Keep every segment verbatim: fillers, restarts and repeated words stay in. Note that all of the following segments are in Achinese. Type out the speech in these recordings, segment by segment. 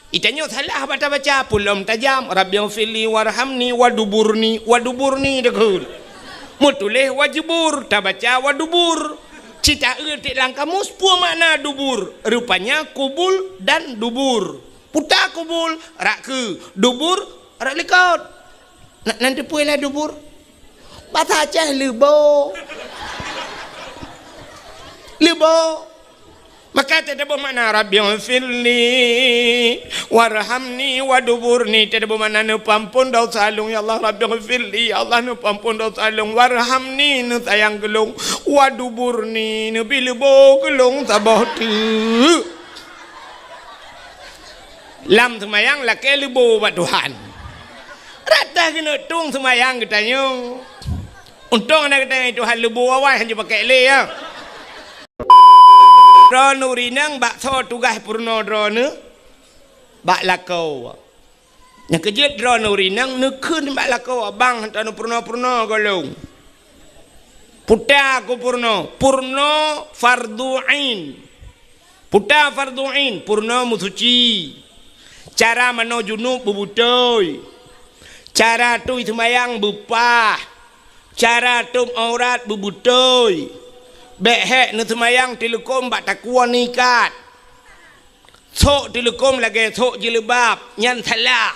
Itanyoe salah bak tabaca, pulom tajam, "Rabbighfirli warhamni waduburni," waduburni takheun. Meutuléh wajubur, tabaca wadubur. Cit taeu tiek lam kamus peue makna dubur. Rupanya kubul dan dubur. Puta kubul, rak keue, dubur, rak likot. Na, nan teupeue lah dubur? Basa Aceh leubo. Leubo. Maka teutabeuh makna, "Rabbighfirli warhamni waduburni." Teutabeuh makna, "Neupeuampon desya lôn, ya Allah, Rabbighfirli, ya Allah, neupeuampon desya lôn, warhamni, neusayang keu lôn, waduburni, neubi leubo keu lôn saboh teuk." Lam seumayang lakée leubo bak Tuhan. Rata keuneuk tueng seumayang geutanyoe. Untông na geutanyoe Tuhan leubo awai hanjeuet pakék lé, ya. Droeneuh ureueng inong bak soe tugaih peurunoe droeneuh? Bak lakoe. Nyang keujeuet droeneuh ureueng inong neukheun bak lakoe, "Bang, hantom neupeurunoe-peurunoe gohlom." Puta ku peurunoe, peurunoe fardu ain. Puta fardu ain, peurunoe meusuci. Cara manoe junub beubeutôi. Cara tui seumayang beupah. Cara tôb aurat beubeutôi. Bék hék neuseumayang teuleukom bak takue neuikat. Sôk teuleukom lagée sôk jilbab, nyan salah.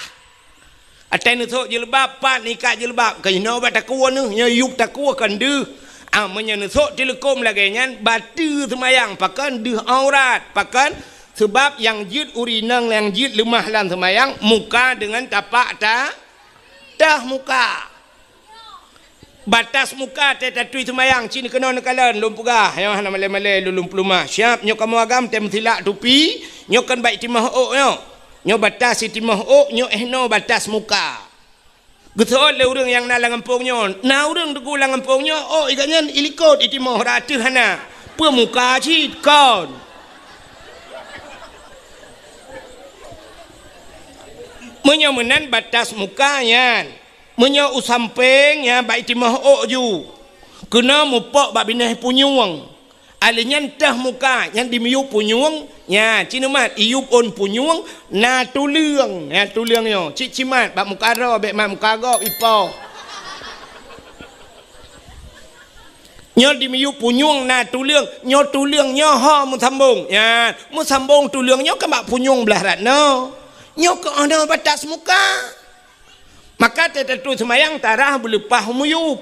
Atai neusôk jilbab, pat neuikat jilbab, ka jinoe bak takue neuh, nyoe yup takue kon deuh. Ah, meunyoe neusôk teuleukom lagée nyan, bateue seumayang, pakon deuh aurat, pakon? Seubab nyang jeuet ureueng inong nyang jeuet leumah lam seumayang, muka deungon tapak ta-, teuh muka. Batas muka teuh tatui seumayang, cit keunoe neukalon, lôn peugah, nyoe hana malée-malée lôn, lôn peulumah. Siap, nyoe kamoe agam teuh meusilak tupi, nyoe kon bak itimoh ôk nyoe. Nyoe batas itimoh ôk, nyoe éh noe batas muka. Geuseuôt lé ureueng nyang na lam gampông nyoe. Na ureueng teungku lam gampông nyoe, ôk i gobnyan ilikot itimoh, rot ateueh hana. Peue muka cit kon. Meunyoe meunan batas muka nyan. Meunyoe u sampéng, nyan bak itimoh ôk ju. Keunoe mupok bak binéh punyueng. Alèh nyan teuh muka, nyan dimiyup punyueng, nyan, cit neumat, iyup ôn punyueng, na tuleueng, na tuleueng nyoe. Cit cimat, bak muka droe, bék mat muka gob, ipoh. Nyoe dimiyup punyueng na tuleueng, nyoe tuleueng nyoe ho meusambong. Nyan, meusambong tuleueng nyoe keu bak punyueng blah rat nyoe. Nyoe keu oh noe batas muka. Maka teutatui seumayang tarah beuleupah u miyup.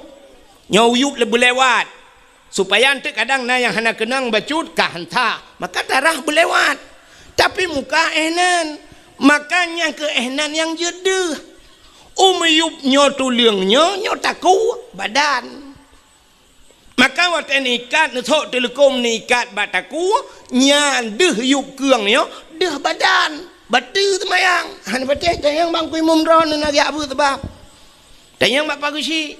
Nyoe u yup le-, beulewat. Supaya eunteuk kadang na nyang hana keunong bacut ka hanta. Maka tarah beulewat. Tapi muka éh nan. Maka nyang keu éh nan nyang jeuet deuh. U miyup nyoe tuleueng nyoe, nyoe takue badan. Maka watée neuikat, neusôk teuleukom neuikat bak takue, nyan deuh yup keueng nyoe, deuh badan, bateue seumayang. Hana patéh tanyong bak Teungku Imum droeneuh na geujak beuet sabab. Tanyong bak Pak Geuchik.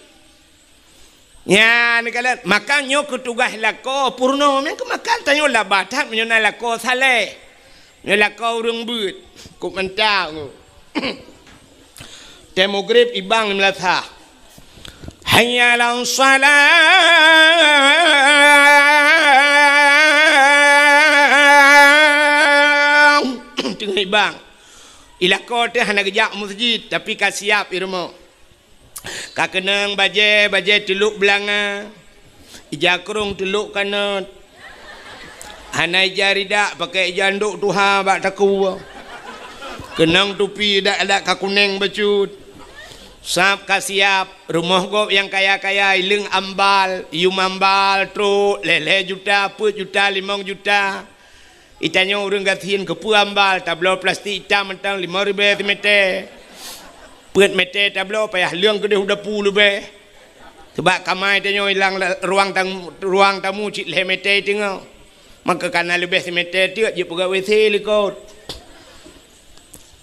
Nyan neukalon, maka nyoe keu tugaih lakoe peurunoe, meunan keu maka tanyoe laba that meunyoe na lakoe saleh. Nyoe lakoe ureueng beuet, kok mantap. Tée mugrib ibang di meulasah. Hayya 'alas shalah. Teungoh ibang. I lakoe teuh hana geujak u meuseujid, tapi ka siab i rumoh. Ka keunong bajée, bajée teulok beulanga, ija krong teulok kanot. Hana ija ridak, paké ija ndok tuha bak takue. Keunong tupi adak-adak ka kunéng bacut. Sab ka siab, rumoh gob nyang kaya-kaya, ileueng ambal, yum ambal, trok, lhée-lhée juta, peuet juta, limong juta. Itanyoe ureueng gasien keupeue ambal, tabloe plastik itam mantong limong ribée simètè. Peuet mètè tabloe payah leueng keudeh u dapu leubeh. Sabab kama itanyoe ilang la-, ruang tam-, ruang tamu cit lhée mètè teungoh. Maka kana leubeh simètè teuk jeuet peugöt W C likot.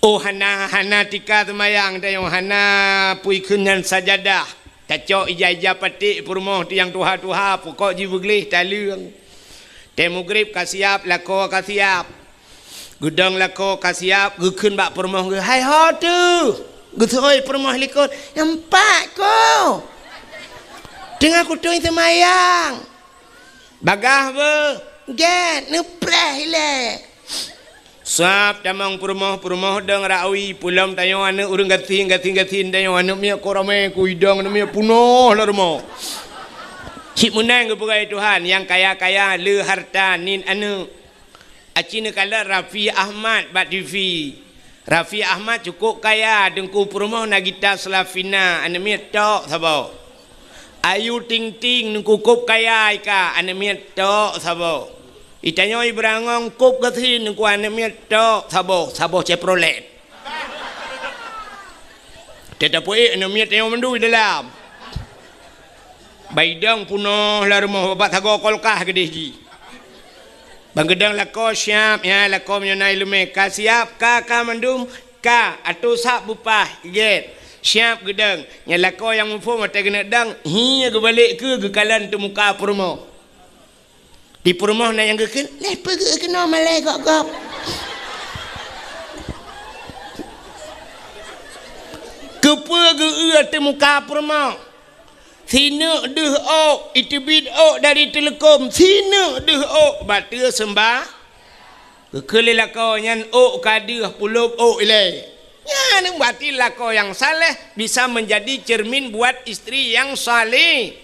Oh, hana, hana tika seumayang tanyoe, hana pui kheun nyan sajadah. Tacok ija-ija paték peurumoh teuh nyang tuha-tuha, pukok jibeugleh taleueng. Tée mugrib ka siab, lakoe ka siab. Geudong lakoe ka siab, geukheun bak peurumoh geuh, "Hai ho teuh?" Geuseuôt peurumoh likot, "Nyan pat ko. Teungoh kutui seumayang." "Bagaih beuh?" "Gét, neupreh ilée." Sab tamong peurumoh, peurumoh dong rawi, pulom tanyoe aneuk ureueng gasien, gasien-gasien tanyoe aneuk miet ko ramé ku idong aneuk miet punoh lam rumoh. Cit meunan geupeugah Tuhan, nyang kaya-kaya le harta nit aneuk. Aci neukalon Raffi Ahmad bak T V. Raffi Ahmad cukup kaya, Teungku Peurumoh Nagita Slavina, aneuk miet tok saboh. Ayu Ting Ting, Teungku kop kaya ika, aneuk miet tok saboh. Itanyoe Ibrangong kop gasien, Teungku aneuk miet tok saboh, saboh Chevrolet. Teuta peuék aneuk miet tanyoe mandum di dalam. Baidong punoh lam rumoh, babah sagoe kulkas keudeh jih. Ban geudong lakoe siab, ya, lakoe meunyoe na ileumèe ka siab, ka, ka mandum, ka, atô sab beupah, gét. Siab geudong, nyan lakoe nyang muphom watèe keuneuk dong, hi geubalek keu geukalon teumuka peurumoh. Di peurumoh na nyang geukheun, "Lé peugeuh keunoe malèe gop-gop." Keupeue geu-eu teumuka peurumoh? Sineuk deuh ôk, iteubiet ôk dari teuleukom, sineuk deuh ôk, bateue seumbah. Geukheun lé lakoe nyan ôk ka deuh, pulop ôk ilèe. Nyan berarti lakoe nyang saleh bisa menjadi cermin buat istri yang saleh,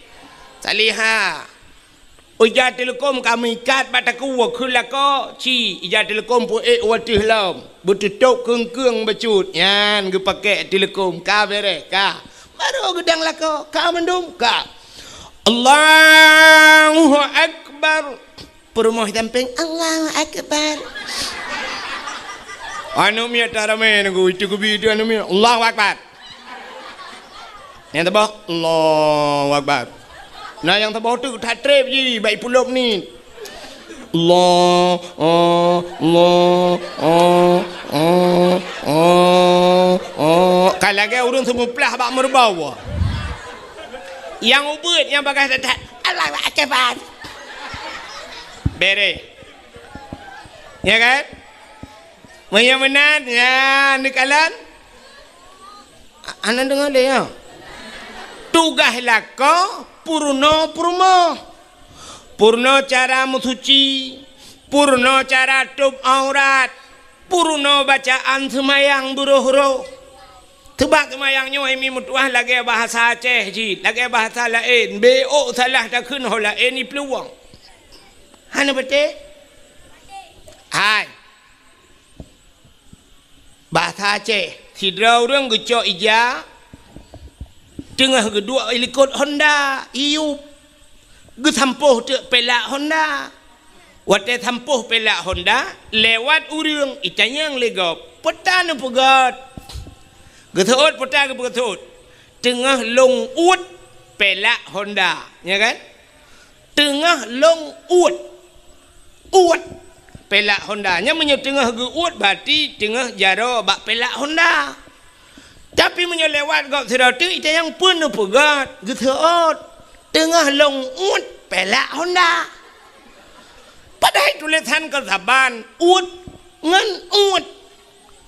salihah. Ija teuleukom ka meuikat bak takue, kheun lakoe, ci, ija teuleukom peuék u ateueh lom, beuteutôp keung-keung bacut, nyan geupakèk teuleukom, ka bèrèh, ka. Barô geudong lakoe, ka mandum, ka. Allahu Akbar. Peurumoh sampéng, Allahu Akbar. Aneuk miet taramé nunggu, itu geubi itu aneuk miet, Allahu Akbar. Nyang saboh, Allahu Akbar. Na nyang saboh teuk that trép jih, bak ipulop nit. Allah, oh, Allah, oh, oh, oh, oh. Ka lagèe ureueng seumuplah bak meureubau. Nyang ubeuet, nyang bagaih that-that, Allahu Akbar. Bèrèh. Ya kan? Meunyoe meunan, ya, neukalon. Hana deungö lé, ya. Tugaih lakoe peurunoe peurumoh. Peurunoe cara meusuci, peurunoe cara tôb aurat, peurunoe bacaan seumayang beuroh-roh. Teubak seumayang nyoe mi meutuah lagèe bahasa Aceh jih, lagèe bahasa laén. Beu ôk salah takheun ho laén iplueng. Hana patéh? Hai. Bahasa Aceh, sidroe ureueng geucok ija, teungoh geuduek i likot honda, iyup, geusampôh teuk pelak honda. Watèe sampôh pelak honda, lewat ureueng, itanyong lé gob, "Peue tan neupeugöt?" Geuseuôt peue tan geupeugöt, "Teungoh lôn uet pelak honda." Nya kan? Teungoh lôn uet. Uet pelak honda. Nyan meunyoe teungoh geuuet, berarti teungoh jaroe bak pelak honda. Tapi meunyoe lewat gob sidroe teuk, itanyong peue neupeugöt, geuseuôt, "Teungoh lôn uet pelak honda." Padahai tulésan kon saban, uet ngon uet.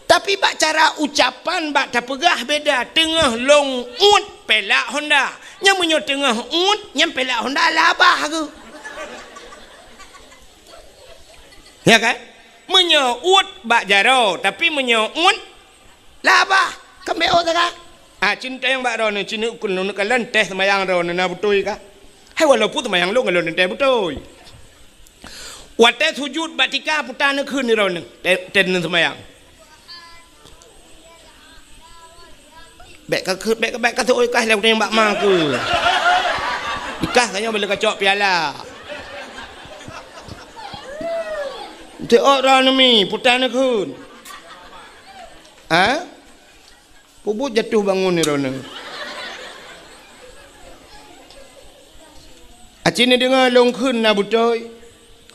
Tapi bak cara ucapan, bak tapeugah beda. Teungoh lôn uet pelak honda. Nyan meunyoe teungoh uet, nyan pelak honda labah geuh. Ya kan? Meunyoe uet bak jaroe, tapi meunyoe uet labah, kambek ôk saga. Ah, cintayang bak droeneuh, ci neuk ukeue neukalon teuh seumayang droeneuh na beutôi kah? Hai, walaupun seumayang lôn, lôn teuh beutôi. Watèe sujut bak tika, peue tan neukheun droeneuh, teuh, teuh neuseumayang. Bèk ka, bèk ka, bèk ka teuôt kah lé utang bak ma keu. Ikah tanyoe bela kacok piala. Teuôt droeneuh mi, peue tan neukheun. Ha? Peubuet jatuh bangun droeneuh. Aci neudeungoe lôn kheun na beutôi.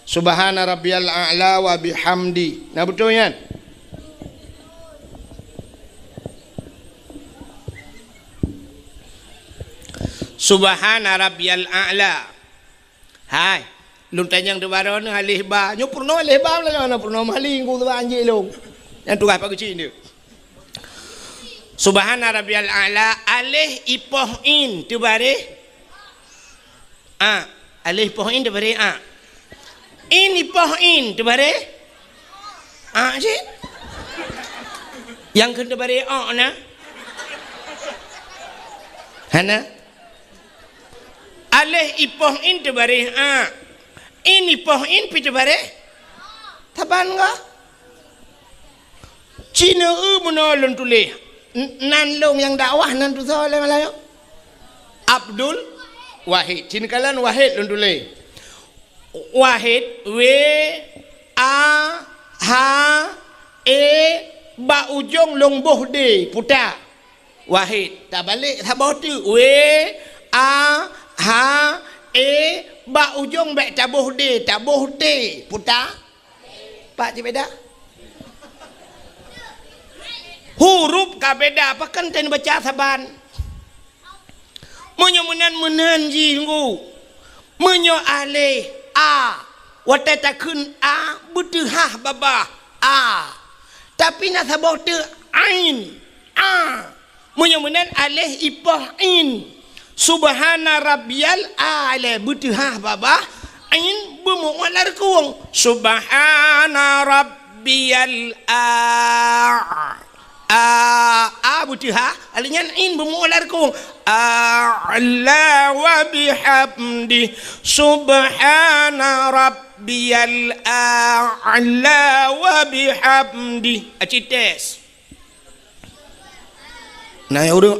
Subhana rabbiyal a'la wa bihamdi. Na beutôi nyan? Subhana rabbiyal a'la. Hai, lôn tanyong teubarô neuh aleh ba. Nyoe peurunoe aleh ba, lôn na peurunoe meuhali, ku teuba anjing lôn. Nyang tugaih Pak Geuchik nyoe. Subhana rabbiyal a'la, aleh ipoh in teubareh a. Aleh ipoh in teubareh a. In ipoh in teubareh. A cit. Nyang kheun teubareh o na? Hana? Aleh ipoh in teubareh a. In ipoh in pi teubareh? Saban ka? Ci neu-eu meunoe lôn tuléh. N-, nan lôn nyang dakwah nan tusoe lé malam nyoe? Abdul Wahid. Ci neukalon Wahid lôn tuléh. Wahid, W, A, H, E, bak ujong lôn boh D, puta. Wahid, tabalek saboh teuk. W, A, H, E, bak ujong bèk taboh D, taboh T, puta. Pat cit beda? Huruf ka beda, pakon tan baca saban. Meunyoe meunan, meunan jih ngu. Meunyoe aleh, a, watèe takheun a, beuteuhah babah, a. Tapi na saboh teuk ain, a. Meunyoe meunan aleh ipoh in. Subhana rabbiyal a'la, beuteuhah babah, in beumu'alah reukung. Subhana rabbiyal a-, a, a beuteuhah, alèh nyan in beumu'alah reukung. A'la wa bihamdi. Subhana rabbiyal a'la wa bihamdi. Aci tes. Na nyang ureueng,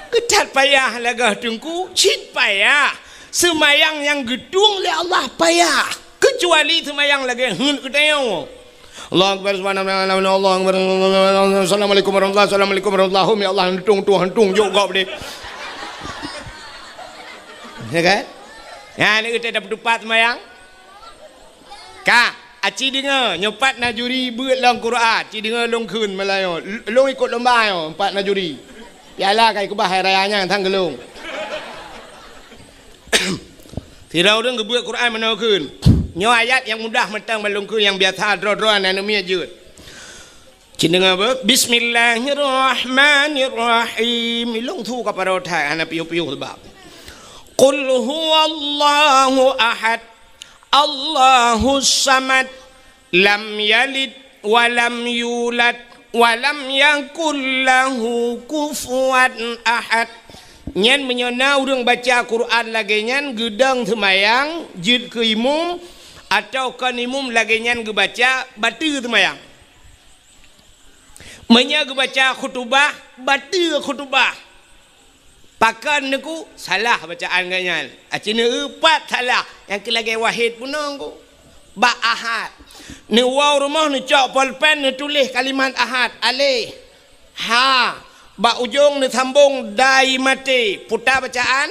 "Keu that payah lagèe teungku, cit payah. Seumayang nyang geutueng lé Allah payah, keucuali seumayang lagèe heuet geutanyoe." Allahu Akbar, subhanallah, Allahu Akbar, assalamualaikum warahmatullah, assalamualaikum warahmatullah, ya Allah, hantung, tueng, hantung, jok gob deh. Ya kan? Ya, ni kita dapat tupat seumayang. Ka, aci deungö, nyoe pat na juri beuet lom Quran, ci deungö lôn kheun malam nyoe. L-, lôn ikot lomba nyoe, pat na juri. Piala ka ikeubah hai raya nyan sang geulong. Sidroe ureueng geubeuet Quran meunoe kheun. Nyoe ayat nyang mudah mantong ban lôn kheun, nyang biasa droe-droe aneuk miet jeuet. Ci deungö beuh, Bismillahirrahmanirrahim. Ilong thu ka paro that, hana piôh-piôh sebab. Qul huwallahu ahad, Allahus samad, lam yalid wa lam yulad, wa lam yakul lahu kufuwan ahad. Nyan meunyoe na ureueng baca Quran lagèe nyan geudong seumayang, jeuet keu imum, atawa kon imum lagèe nyan geubaca, bateue seumayang. Meunyoe geubaca khutubah, bateue khutubah. Pakon neuku salah bacaan geuh nyan. Aci neueu pat salah, nyang keu lagèe Wahid bunoe ku. Bak ahad. Neuwoe rumoh neucok polpen neutuléh kalimat ahad. Aleh. Ha. Bak ujong neusambong dai maté. Puta bacaan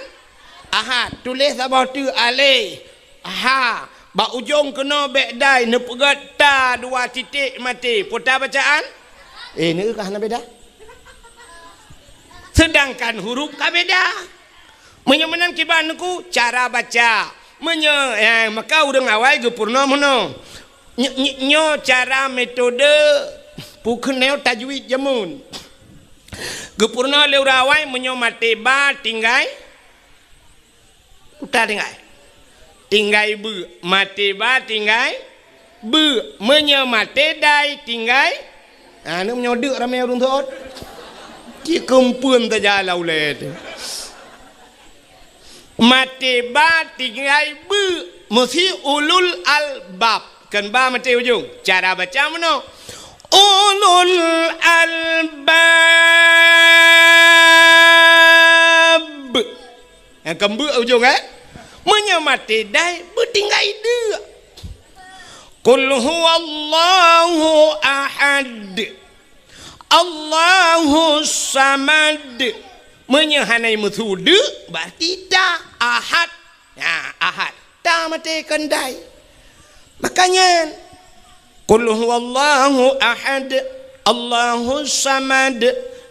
ahad. Tuléh saboh teuk aleh. Ha, bak ujong keunoe bèk dai neupeugöt ta dua titik maté. Peue ta bacaan? Eh, neueu ka hana beda. Seudangkan huruf ka beda. Meunyoe meunan kiban neuku cara baca. Meunyoe, eh, maka ureueng awai geupeurunoe meunoe. Ny-, ny-, nyoe cara metode peukeunong tajwid jameun. Geupeurunoe lé ureueng awai meunyoe maté ba tinggai Uta tinggai. Tinggai beu. Maté ba tinggai beu. Meunyoe maté dai tinggai. Ha, nyoe meunyoe deuk ramé ureueng sot. Cit keumpeuen saja lam ulèe teuh. Maté ba tinggai beu. Meusi ulul albab. Kon ba maté ujong. Cara baca meunoe. Ulul albab. Nyang keumbeuek ujong, eh? Meunyoe maté dai, beutinggai deuk. Qul huwallahu ahad. Allahus samad. Meunyoe hana meusu deuk, berarti ta ahad. Nah, ahad. Ta maté kon dai. Makanya, Qul huwallahu ahad, Allahus samad,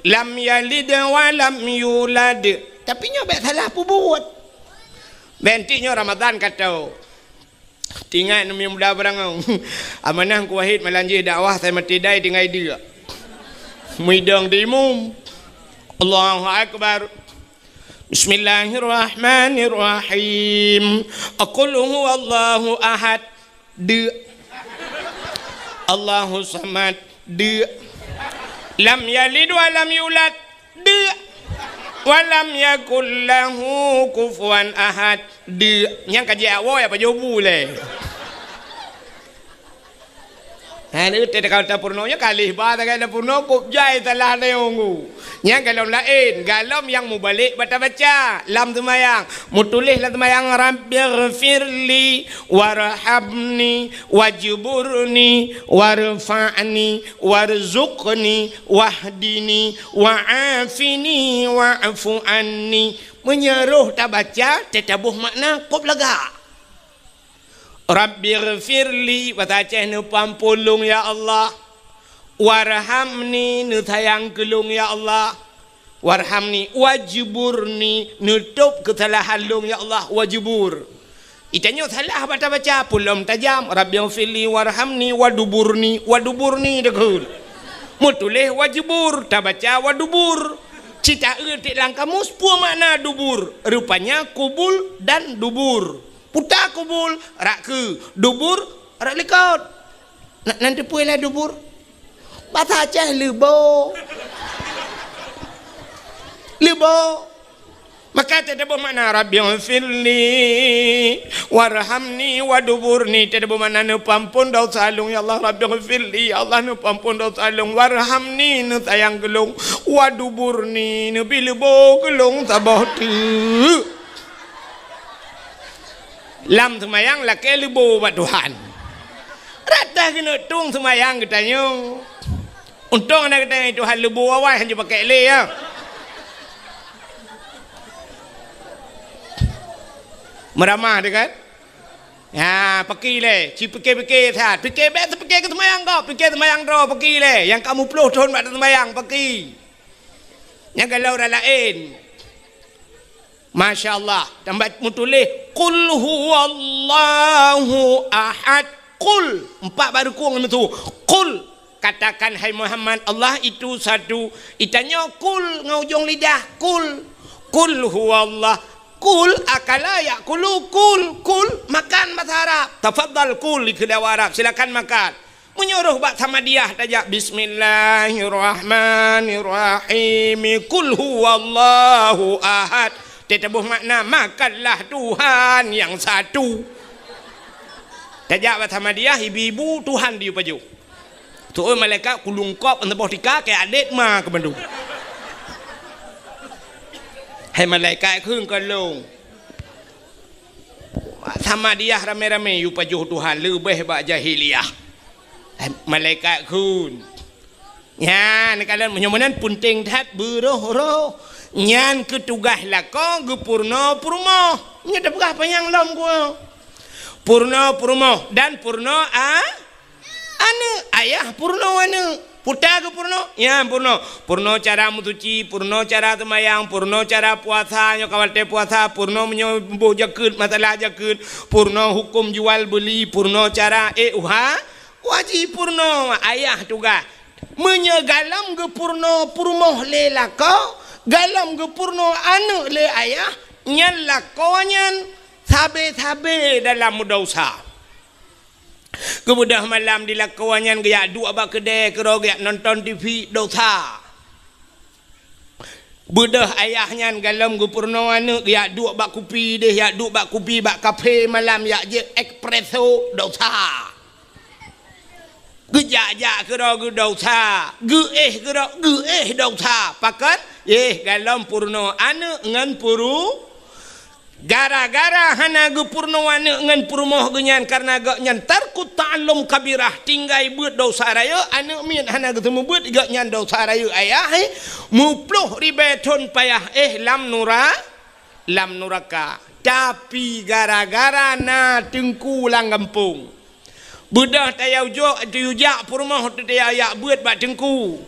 lam yalid wa lam yulad. Tapi nyoe bèk salah peubuet. Bèk enteuk nyoe Ramadan ka tho. Tingat neumi muda beurangau. Amanah Teungku Wahid malam jih dakwah, sai maté dai tinggai deuk. Meudong di imum. Allahu Akbar. Bismillahirrahmanirrahim. Qul huwallahu ahad. Deuk. Allahus Samad, deuk. Lam yalid wa lam yulad, deuk. Wa lam yakul lahu kufuwan ahad, deuk. Nyang ka jiak woe apa jobu lé. Ha, ni teuka tapeurunoe nyoe kalih ba tagai tapeurunoe kop jai salah tayong. Nyang galom laén, galom nyang mubalek bak tabaca lam seumayang. Mutuléh lam seumayang, "Rabbighfirli warhamni wajburni warfa'ni warzuqni wahdini wa'afini wa'fu anni." Meunyoe roh tabaca, teutabôh makna kop lagak. Rabbighfirli, bahasa Aceh, neupeuampôn lôn, ya Allah. Warhamni, neusayang keu lôn, ya Allah. Warhamni, wajburni, neutôb keusalahan lôn, ya Allah, wajbur. Itanyoe salah bak tabaca, pulom tajam, Rabbighfirli warhamni waduburni, waduburni takheun. Meutuléh wajbur, tabaca wadubur. Cit taeu tiek lam kamus, peue makna dubur? Rupanya kubul dan dubur. Puta kubul, rot keue, dubur, rot likot. Na, nan teupeue lah dubur? Bahasa Aceh leubo. Leubo. Maka teutabôh makna, "Rabbighfirli warhamni waduburni." Teutabôh makna, "Neupeuampôn desya lôn, ya Allah." "Rabbighfirli," ya Allah, "neupeuampôn desya lôn. Warhamni," neusayang keu lôn. "Waduburni," neubi leubo keu lôn saboh teuk. Lam seumayang lakée leubo bak Tuhan. Rata keuneuk tueng seumayang geutanyoe. Untông na geutanyoe Tuhan leubo awai hana jipakék lé, ya. Meuramah teuh kan? Ya, paki lé, ci pike-pike that. Pike bék teupike keu seumayang kau, pike seumayang droe, paki lé. Nyang ka muploh thon bak teuseumayang, paki. Nyang galom ureuëng laén. Masya Allah, tambah meutuléh, "Qul huwallahu ahad." Qul, empat baru kong itu. "Qul," katakan, hai Muhammad, Allah itu satu. Itanyoe kul ngon ujong lidah, kul. "Qul huwallah." Kul akala yakulu, kul, kul, makan bahasa Arab. Tafadhal kul, di keudawah Arab, silakan makan. Meunyoe roh bak Samadiyah tajak, "Bismillahirrahmanirrahim. Qul huwallahu ahad." Teutabôh makna, "Makanlah Tuhan yang satu." Tajak bak Samadiyah, ibu-ibu, Tuhan di pajoh. Tuh malaikat kulungkop, enteuboh tika, keu adet ma keu bandum. Hai malaikat, kheun ka lôn. Samadiyah ramé-ramé yue pajoh Tuhan leubeh bak jahiliyah. Eh, malaikat kheun. Nyan, kalon meunyoe meunan peunteng that beuroh-roh. Nyan keu tugaih lakoe geupeurunoe peurumoh. Nyoe tapeugah panyang lom geuh. Peurunoe peurumoh dan peurunoe a-, Aneuëk, ayah peurunoe aneuëk. Puta geupeurunoe, nyan peurunoe. Peurunoe cara meusuci, peurunoe cara seumayang, peurunoe cara puasa, nyoe ka watée puasa, peurunoe meunyoe boh jakeuet, masalah jakeuet, peurunoe huköm jual beuli, peurunoe cara ék uha, wajéb peurunoe ayah tugaih. Meunyoe galom geupeurunoe peurumoh lé lakoe, galom geupeurunoe aneuëk lé ayah, nyan lakoe nyan sabe-sabe dalam meudesya. Geubeudôh malam di lakoe nyan geujak duek bak keudée keudroe geujak nonton T V, desya. Beudôh ayah nyan galom geupeurunoe aneuëk geujak duek bak kupi deh, jak duek bak kupi bak kafe malam jak jép espresso, desya. Geujak-jak keudroe geu desya, geuéh keudroe geuéh desya. Pakon? Éh, galom peurunoe aneuëk ngon peuru-, Gara-gara hana geupeurunoe aneuëk ngon peurumoh geuh nyan, kareuna gobnyan tarkut ta'allum kabirah, tinggai beuet desya rayeuk, aneuëk miet hana geuseumeubeuet, gobnyan desya rayeuk ayah, eh, muploh ribée thon payah éh lam nura-, lam nuraka. Tapi gara-gara na teungku lam gampông, Beudôh tayue jok, tayue jak peurumoh teuh tayue jak beuet bak teungku.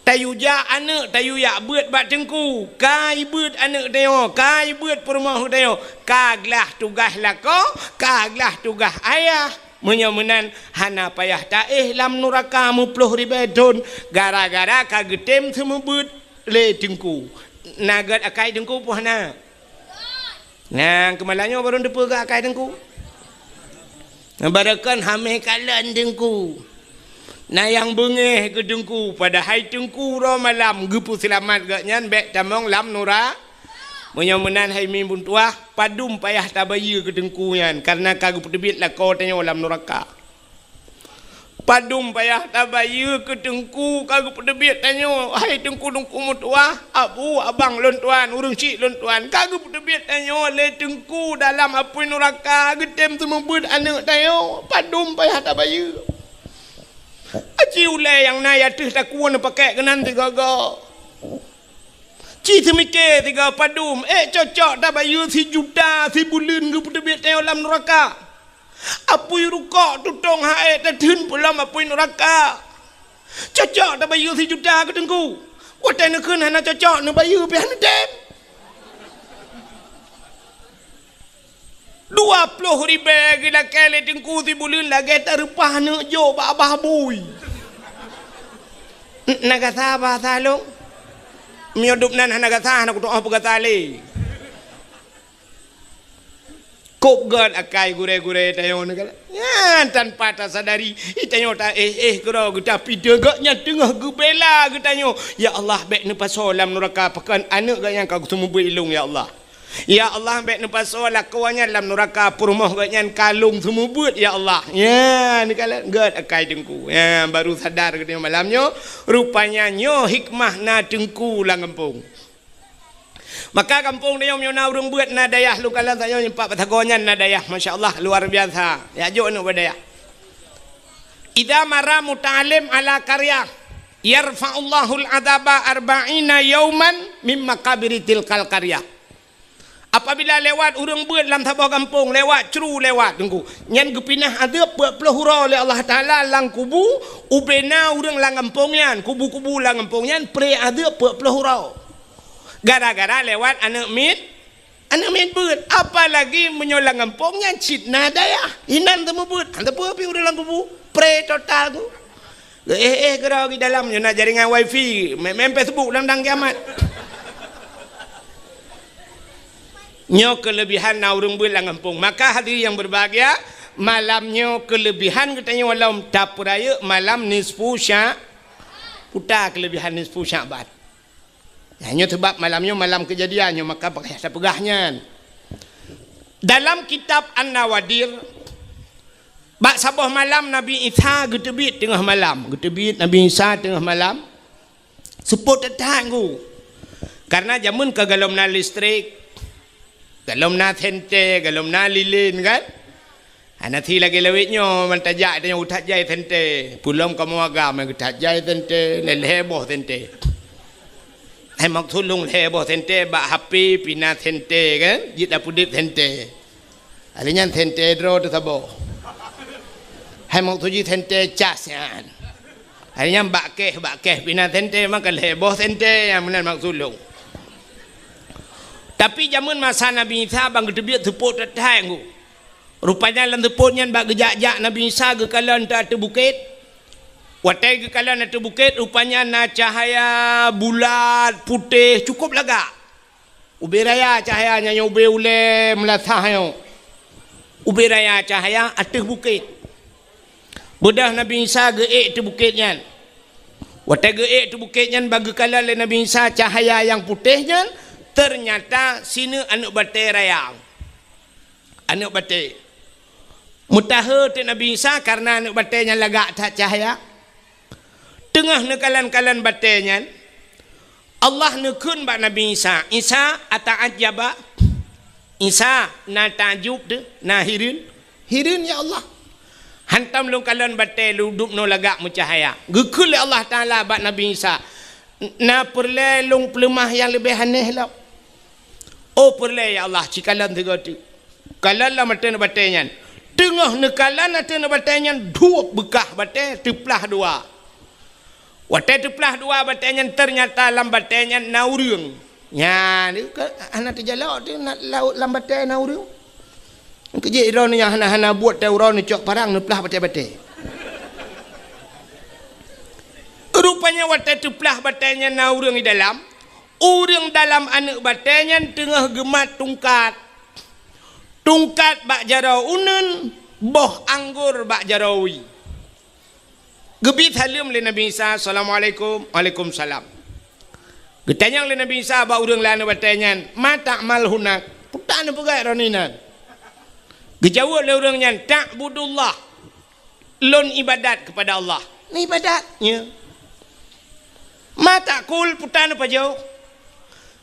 Tayue jak aneuëk tayue jak beuet bak teungku. Ka jibeuet aneuëk tanyoe, ka jibeuet peurumoh tanyoe. Ka glah tugaih lakoe, ka glah tugaih ayah. Meunyoe meunan hana payah taéh lam nuraka meuploh ribée thon gara-gara ka geutem seumeubeuet lé teungku. Na gét akai teungku peue hana? Nyang keumalanyoe barô teupeue keu akai teungku. Barokon hamé kalon teungku. Na nyang beungéh keu teungku, padahai teungku uroe malam geupeuseulamat gobnyan bék tamong lam nura-. Meunyoe meunan hai mi beutuah, padum payah tabayeue keu teungku nyan, kareuna ka geupeuteubiet lakoe tanyoe lam nuraka. Padum payah tabayeue keu teungku ka geupeuteubiet tanyoe, hai teungku-teungku meutuah, abu, abang lôn tuan, ureuëng chik lôn tuan, ka geupeuteubiet tanyoe lé teungku dalam apui nuraka, geutem seumeubeuet aneuëk tanyoe, padum payah tabayeue. Aci ulée nyang na ateueh takue neupakèk keunan sigoe-goe. Ci seumike sigoe padum, ék cocok tabayeue sijuta sibuleuen geupeuteubiet tanyoe lam nuraka. Apui rukok tutong ha'ék tatheun peulom apui nuraka. Cocok tabayeue sijuta keu teungku. Watée neukheun hana cocok neubayeue pih hana tem. Dua ploh ribée geulakée lé teungku sibuleuen lagée tareupah neuk jok bak babah bui. N-, na gasa bahasa lôn? Meunyoe dum nan hana gasa, hana kutu'oh peugasa lé. Kôb gét akai gurée-gurée tanyoe nyan, tanpa tasadari, tanyoe taéh-éh keudroe geutanyoe, gobnyan teungoh geubela geutanyoe. Ya Allah, bék neupasoe lam nuraka pakon aneuëk gobnyan ka geuseumeubeuet lôn, ya Allah. Ya Allah, bék neupasoe lakoe nyan lam nuraka peurumoh gobnyan ka lôn seumeubeuet, ya Allah. Nyan, neukalon gét akai teungku. Nyan, baru sadar geutanyoe malam nyoe, rupanya nyoe hikmah na teungku lam gampông. Maka gampông tanyoe meunyoe na ureuëng beuet na dayah, lôn kalon tanyoe nyoe pat batagong nyan na dayah, masya Allah, luar biasa. Jak jok aneuëk bak dayah. Idza marra muta'allim ala qaryah, yarfa'ullahul adzaba arba'ina yauman mim maqabiri tilkal qaryah. Apabila lewat ureuëng beuet lam saboh gampông, lewat cru lewat teungku, nyan geupinah azeub peuet ploh uroe lé Allah Taala lam kubu, ubena ureuëng lam gampông nyan, kubu-kubu lam gampông nyan pré azeub peuet ploh uroe. Gara-gara lewat aneuëk miet, aneuëk miet beuet. Apalagi meunyoe lam gampông nyan cit na dayah, inan seumeubeuet, hana peue pih ureuëng lam kubu, pré total tu. Éh-éh keudroe di dalam nyoe na jaringan wifi, main, main Facebook lam dang kiamat. Nyoe keuleubihan na ureuëng beuet lam gampông. Maka hadirin yang berbahagia, malam nyoe keuleubihan geutanyoe lom tapeurayeuk malam nisfu Sya-, puta keuleubihan nisfu Sya'ban. Nyan nyoe sabab malam nyoe malam keujadian nyoe, maka pakon tapeugah nyan. Dalam kitab An-Nawadir, bak saboh malam Nabi Isa geuteubiet teungoh malam, geuteubiet Nabi Isa teungoh malam, seupôt that-that teungku. Kareuna jameun ka gohlom na listrik, gohlom na senter, gohlom na lilin kan. Hana si lagée lawét nyoe, ban tajak tanyoe that jai senter. Peulom kamoe agam that jai senter, lhée-lhée boh senter. Hai maksud lôn lhée boh senter bak H P pih na senter kan, jeuet tapeudeuet senter. Lheueh nyan senter droe teuh saboh. Hai maksud jih senter cas nyan. Lheueh nyan bak keh, bak keh pih na senter, maka lhée boh senter nyang meunan maksud lôn. Tapi jameun masa Nabi Isa ban geuteubiet seupôt that-that teungku. Rupanya lam seupôt nyan bak geujak-jak Nabi Isa geukalon ateueh bukét. Watée geukalon ateueh bukét, rupanya na cahya bulat, putéh, cukup lagak. Ubé raya cahya nyan, ubé ulée meulasah nyoe. Ubé raya cahya ateueh bukét. Beudôh Nabi Isa geuék ateueh bukét nyan. Watée geuék ateueh bukét nyan, ban geukalon lé Nabi Isa cahya nyang putéh nyan, teunyata sineuk aneuëk batée raya. Aneuëk batée. Meutahe teuk Nabi Isa kareuna aneuëk batée nyan lagak that cahya. Teungoh neukalon-kalon batée nyan, Allah neukheun bak Nabi Isa, "Isa, ata'ajjaba?" Isa, na takjub teuh, na hireuen? Hireuen, ya Allah. Hantom lôn kalon batée lôn dubnoe lagak meucahya. Geukheun lé Allah Taala bak Nabi Isa, "Na peureulée lôn peuleumah nyang leubeh anéh lom?" "Oh, peureulée, ya Allah, ci kalon sigoe teuk." Kalon lam ateueh batée nyan. Teungoh neukalon ateueh batée nyan, duek beukah batée teuplah dua. Watée teuplah dua batée nyan, teunyata lam batée nyan na ureuëng. Nyan, ka hana teujalok teuh na, lam batée na ureuëng. Keujeuet droeneuh nyang hana-hana buet teuh uroe neucok parang neuplah batée-batée. Rupanya watée teuplah batée nyan na ureuëng di dalam, ureuëng dalam aneuëk batée nyan teungoh geumat tungkat. Tungkat bak jaroe uneuen, boh anggor bak jaroe wie. Geubi saleuem lé Nabi Isa, "Assalamualaikum." "Waalaikumsalam." Geutanyong lé Nabi Isa bak ureuëng lam batée nyan, "Ma ta'mal hunak?" Peue tapeugah droeneuh nan? Geujaweueb lé ureuëng nyan, "Ta'budullah." Lôn ibadat keupada Allah. Neuibadat, ya. "Ma ta'kul?" Peue tapajoh?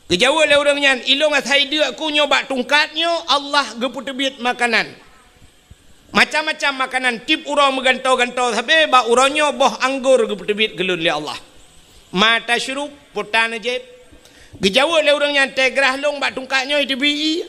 Geujaweueb lé ureuëng nyan, "Ilôn asai deuk ku nyoe bak tungkat nyoe, Allah geupeuteubiet makanan. Macam-macam makanan, tieb uroe meugantoe-gantoe sabe, bak uroe nyoe boh anggor geupeuteubiet keu lôn lé Allah." "Ma tasyrub?" Peue taneujép? Geujaweueb lé ureuëng nyan, "Teugrah lôn bak tungkat nyoe iteubiet ié."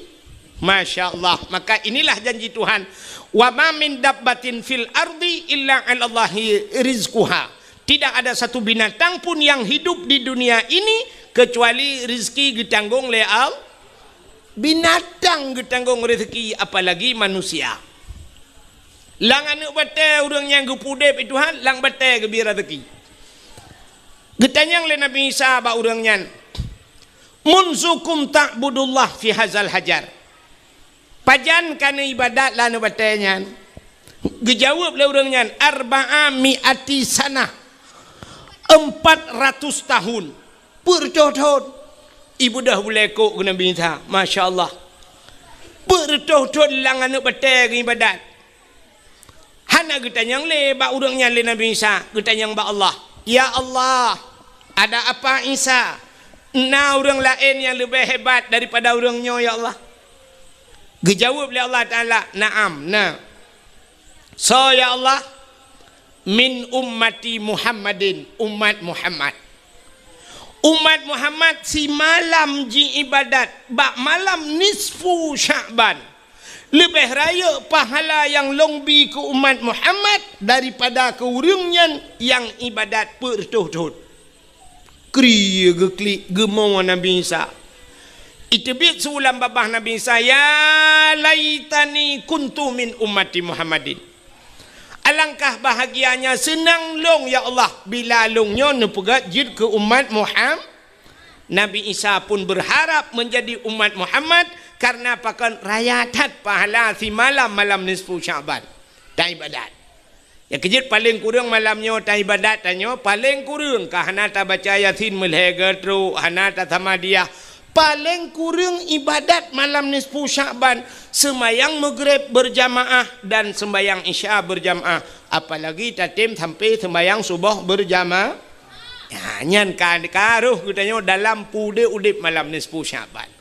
Masya Allah. Maka inilah janji Tuhan, "Wa ma min dabbatin fil ardi illa 'alallahi rizquha." Tidak ada satu binatang pun yang hidup di dunia ini kecuali rezeki geutanggong lé Allah. Binatang geutanggong rezeki, apalagi manusia. Lam aneuëk batée ureuëng nyang geupudeb Tuhan, lam batée geubi rezeki. Geutanyong lé Nabi Isa bak ureuëng nyan, "Munzukum ta'budullah fi hazal hajar?" Pajan ka neuibadat lam aneuëk batée nyan? Geujaweueb lé ureuëng nyan, "Arba'a mi'ati sanah." Empat ratus tahun. Peuet reutôh thon. Ibeudôh bulée kok keu Nabi Isa. Masya Allah. Peuet reutôh thon lam aneuëk batée geuibadat. Hana geutanyong lé bak ureuëng nyan lé Nabi Isa, geutanyong bak Allah, "Ya Allah, ada apa Isa? Na ureuëng laén nyang leubeh hebat daripada ureuëng nyoe, ya Allah?" Geujaweueb lé Allah Taala, "Na'am, na." "Soe, ya Allah?" "Min ummati Muhammadin," umat Muhammad. Umat Muhammad simalam jiibadat bak malam nisfu Sya'ban. Leubeh rayeuk pahala nyang lôn bi keu umat Muhammad daripada keu ureuëng nyan nyang ibadat peuet reutôh thon. Krie geuklik geumoe Nabi Isa. Iteubiet su lam babah Nabi Isa, "Ya laitani kuntu min ummati Muhammadin." Alangkah bahagianya seunang lôn, ya Allah, bila lôn nyoe neupeugét jeuet keu umat Muham-, Nabi Isa pun berharap menjadi umat Muhammad, karena pakon raya that pahala simalam malam nisfu Sya'ban. Taibadat. Ya keujeuet paleng kureueng malam nyoe taibadat tanyoe, paleng kureueng ka hana tabaca Yasin meulhée geutrok, hana tasamadiyah. Paleng kureueng ibadat malam nisfu Sya'ban, seumayang Maghrib berjamaah dan seumayang Isya berjamaah, apalagi tatem sampai seumayang suboh berjama-, ya, nyan ka, ka roh geutanyoe dalam peudeuh udeb malam nisfu Sya'ban.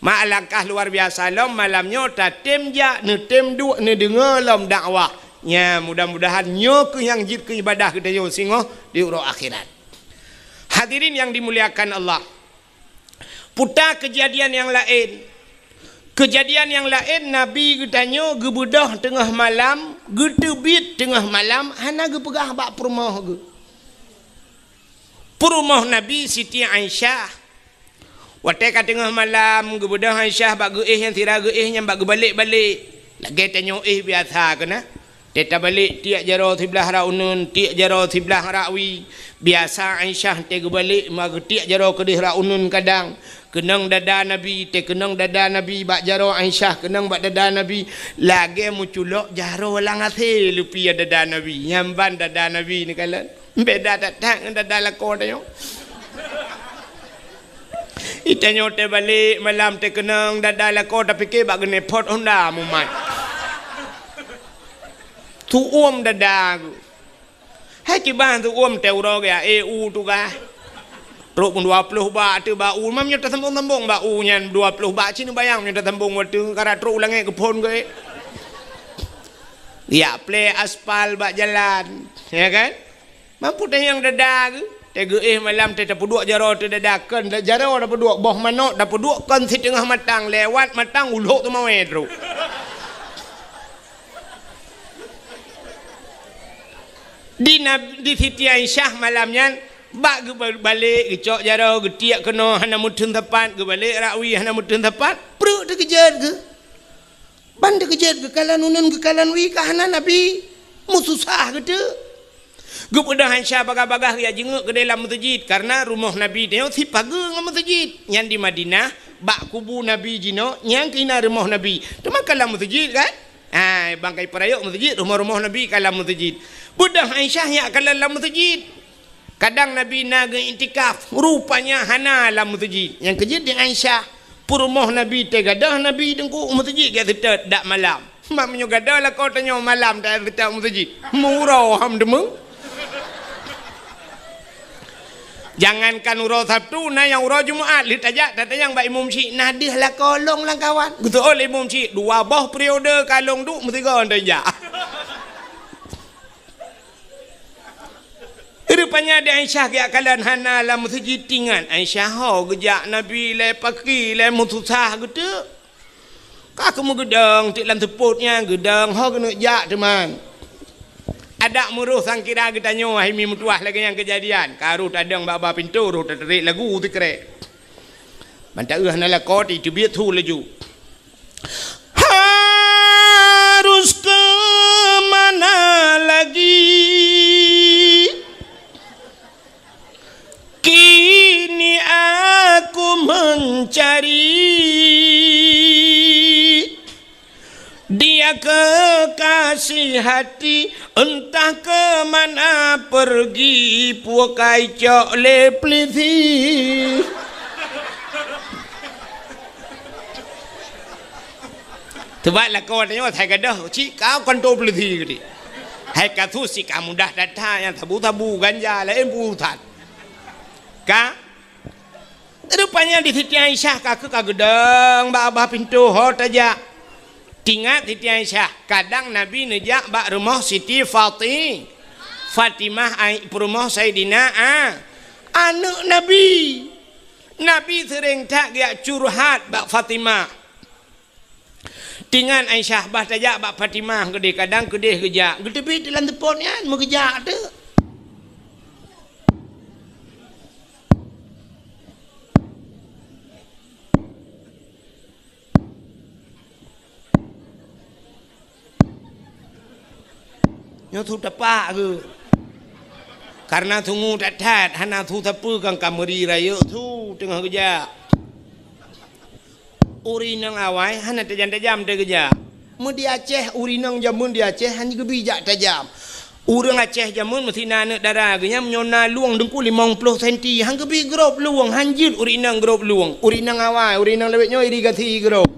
Ma alangkah luar biasa lom malam nyoe tatem jak, neutem duek, neudeungoe lom dakwah. Nya, mudah-mudahan nyoe keuh nyang jeuet keu ibadah geutanyoe singoh di uroe akhirat. Hadirin yang dimuliakan Allah, puta keujadian nyang laén. Keujadian nyang laén, Nabi geutanyoe geubeudôh teungoh malam, geuteubiet teungoh malam, hana geupeugah bak peurumoh geuh. Peurumoh Nabi Siti Aisyah. Watée ka teungoh malam, geubeudôh Aisyah bak geuéh nyang sira geuéh nyan bak geubalek-balek. Lagée tanyoe éh biasa keunan. Teuh tabalek tiek jaroe siblah rot uneuen, tiek jaroe siblah rot wie. Biasa Aisyah teuh geubalek ma geutiek jaroe keudeh rot uneuen kadang. Keunong dada Nabi, teuh keunong dada Nabi bak jaroe Aisyah, keunong bak dada Nabi. Lagée meuculok jaroe lam asée leupie dada Nabi. Nyan ban dada Nabi neukalon. Beda that-that ngon dada lakoe tanyoe. Itanyoe teuh balek malam teuh keunong dada lakoe tapike bak geuneupot honda mumat. Tuom dada geuh. Hai kiban tuom teuh uroe geuh, eh, u tugaih. Trok pun dua ploh bak teuh bak u, mam nyoe tasambong-sambong bak u nyan dua ploh bak, ci neubayang nyoe tasambong watée kara trok u langét geuphon geuh. Ya plé aspal bak jalan, ya kan? Mampu tanyong dada geuh, teuh geuéh malam teuh tapeuduek jaroe teuh dada, kon jaroe tapeuduek, boh manok tapeuduek, kon siteungoh matang, lewat matang ulok teumawé trok. Di Nab-, di Siti Aisyah malam nyan, bak geubalek geucok jaroe, geutiek keunoe hana meuteun sapat, geubalek rot wie hana meuteun sapat, pruet teukeujot geuh. Ban teukeujot geukalon uneuen geukalon wie ka hana Nabi, meususah geuteuk. Geubeudôh Aisyah bagah-bagah geujak jingeuk keudeh lam meuseujid, kareuna rumoh Nabi nyoe sipageue ngon meuseujid. Nyan di Madinah, bak kubu Nabi jinoe, nyan keuh na rumoh Nabi. Teuma ka lam meuseujid kan? Hai, ban ka ipeurayeuk meuseujid, rumoh-rumoh Nabi ka lam meuseujid. Beudôh Aisyah jak kalon lam meuseujid. Kadang Nabi na geuiktikaf, rupanya hana lam meuseujid. Nyang keujeuet di Aisyah, peurumoh Nabi teugadôh Nabi teungku meuseujid geuseutôt dak malam. Mak meunyoe gadôh lakoe tanyoe malam taseutôt meuseujid. Meuuroe ham deungoe. Jangankan uroe Sabtu, na nyang uroe Jumat lheueh tajak tatanyong bak imum syik, "Na deuh lakoe lôn lam kawan?" Geuseuôt lé imum syik, "Dua boh periode ka lôn duek meusigoe tajak." Rupanya di Aisyah geujak kalon hana lam meuseujid, tingat Aisyah ho geujak Nabi lé paki lé meususah geuteuk. Ka keumeung geudong teuk lam seupôt nyan, geudong ho keuneuk jak teuma. Adak meuroh sangkira geutanyoe hai mi meutuwah lagée nyang keujadian. Ka roh tadong bak-bak pintoe, roh tatrek lagu sikrek. Ban taeu hana lakoe teubiet su laju. Harus ke mana lagi? Kini aku mencari dia kekasih hati, entah ke mana pergi, pukai cok lé pelisi. Teubat lakoe tanyoe, hai gadôh cit ka kantô peulisi geude. Hai kasus cit ka mudah that-that, nyang sabu-sabu ganja laén peue that. Ka? Rupanya di Siti Aisyah ka keuh ka geudong bak babah pintoe ho tajak. Tingat Siti Aisyah, kadang Nabi neujak bak rumoh Siti Fati-, Fatimah ai-, peurumoh Saidina A-, aneuëk Nabi. Nabi seuréng that geujak curhat bak Fatimah. Tingat Aisyah, bah tajak bak Fatimah keudeh, kadang keudeh geujak, geuteubiet lam seupôt nyan meugeujak teuk. Nyoe su tapak geuh. Kareuna sungue that-that, hana su sapeue kang ka meuri rayeuk su teungoh geujak. Ureuëng inong awai hana tajam-tajam teugeujak. Meu di Aceh, ureuëng inong jameun di Aceh hana geubi jak tajam. Ureuëng Aceh jameun meusti na aneuëk dara geuh nyan meunyoe na lueng deungku limong ploh senti, han geubi grob lueng, han jeuet ureuëng inong grob lueng. Ureuëng inong awai, ureuëng inong lawét nyoe irigasi grob.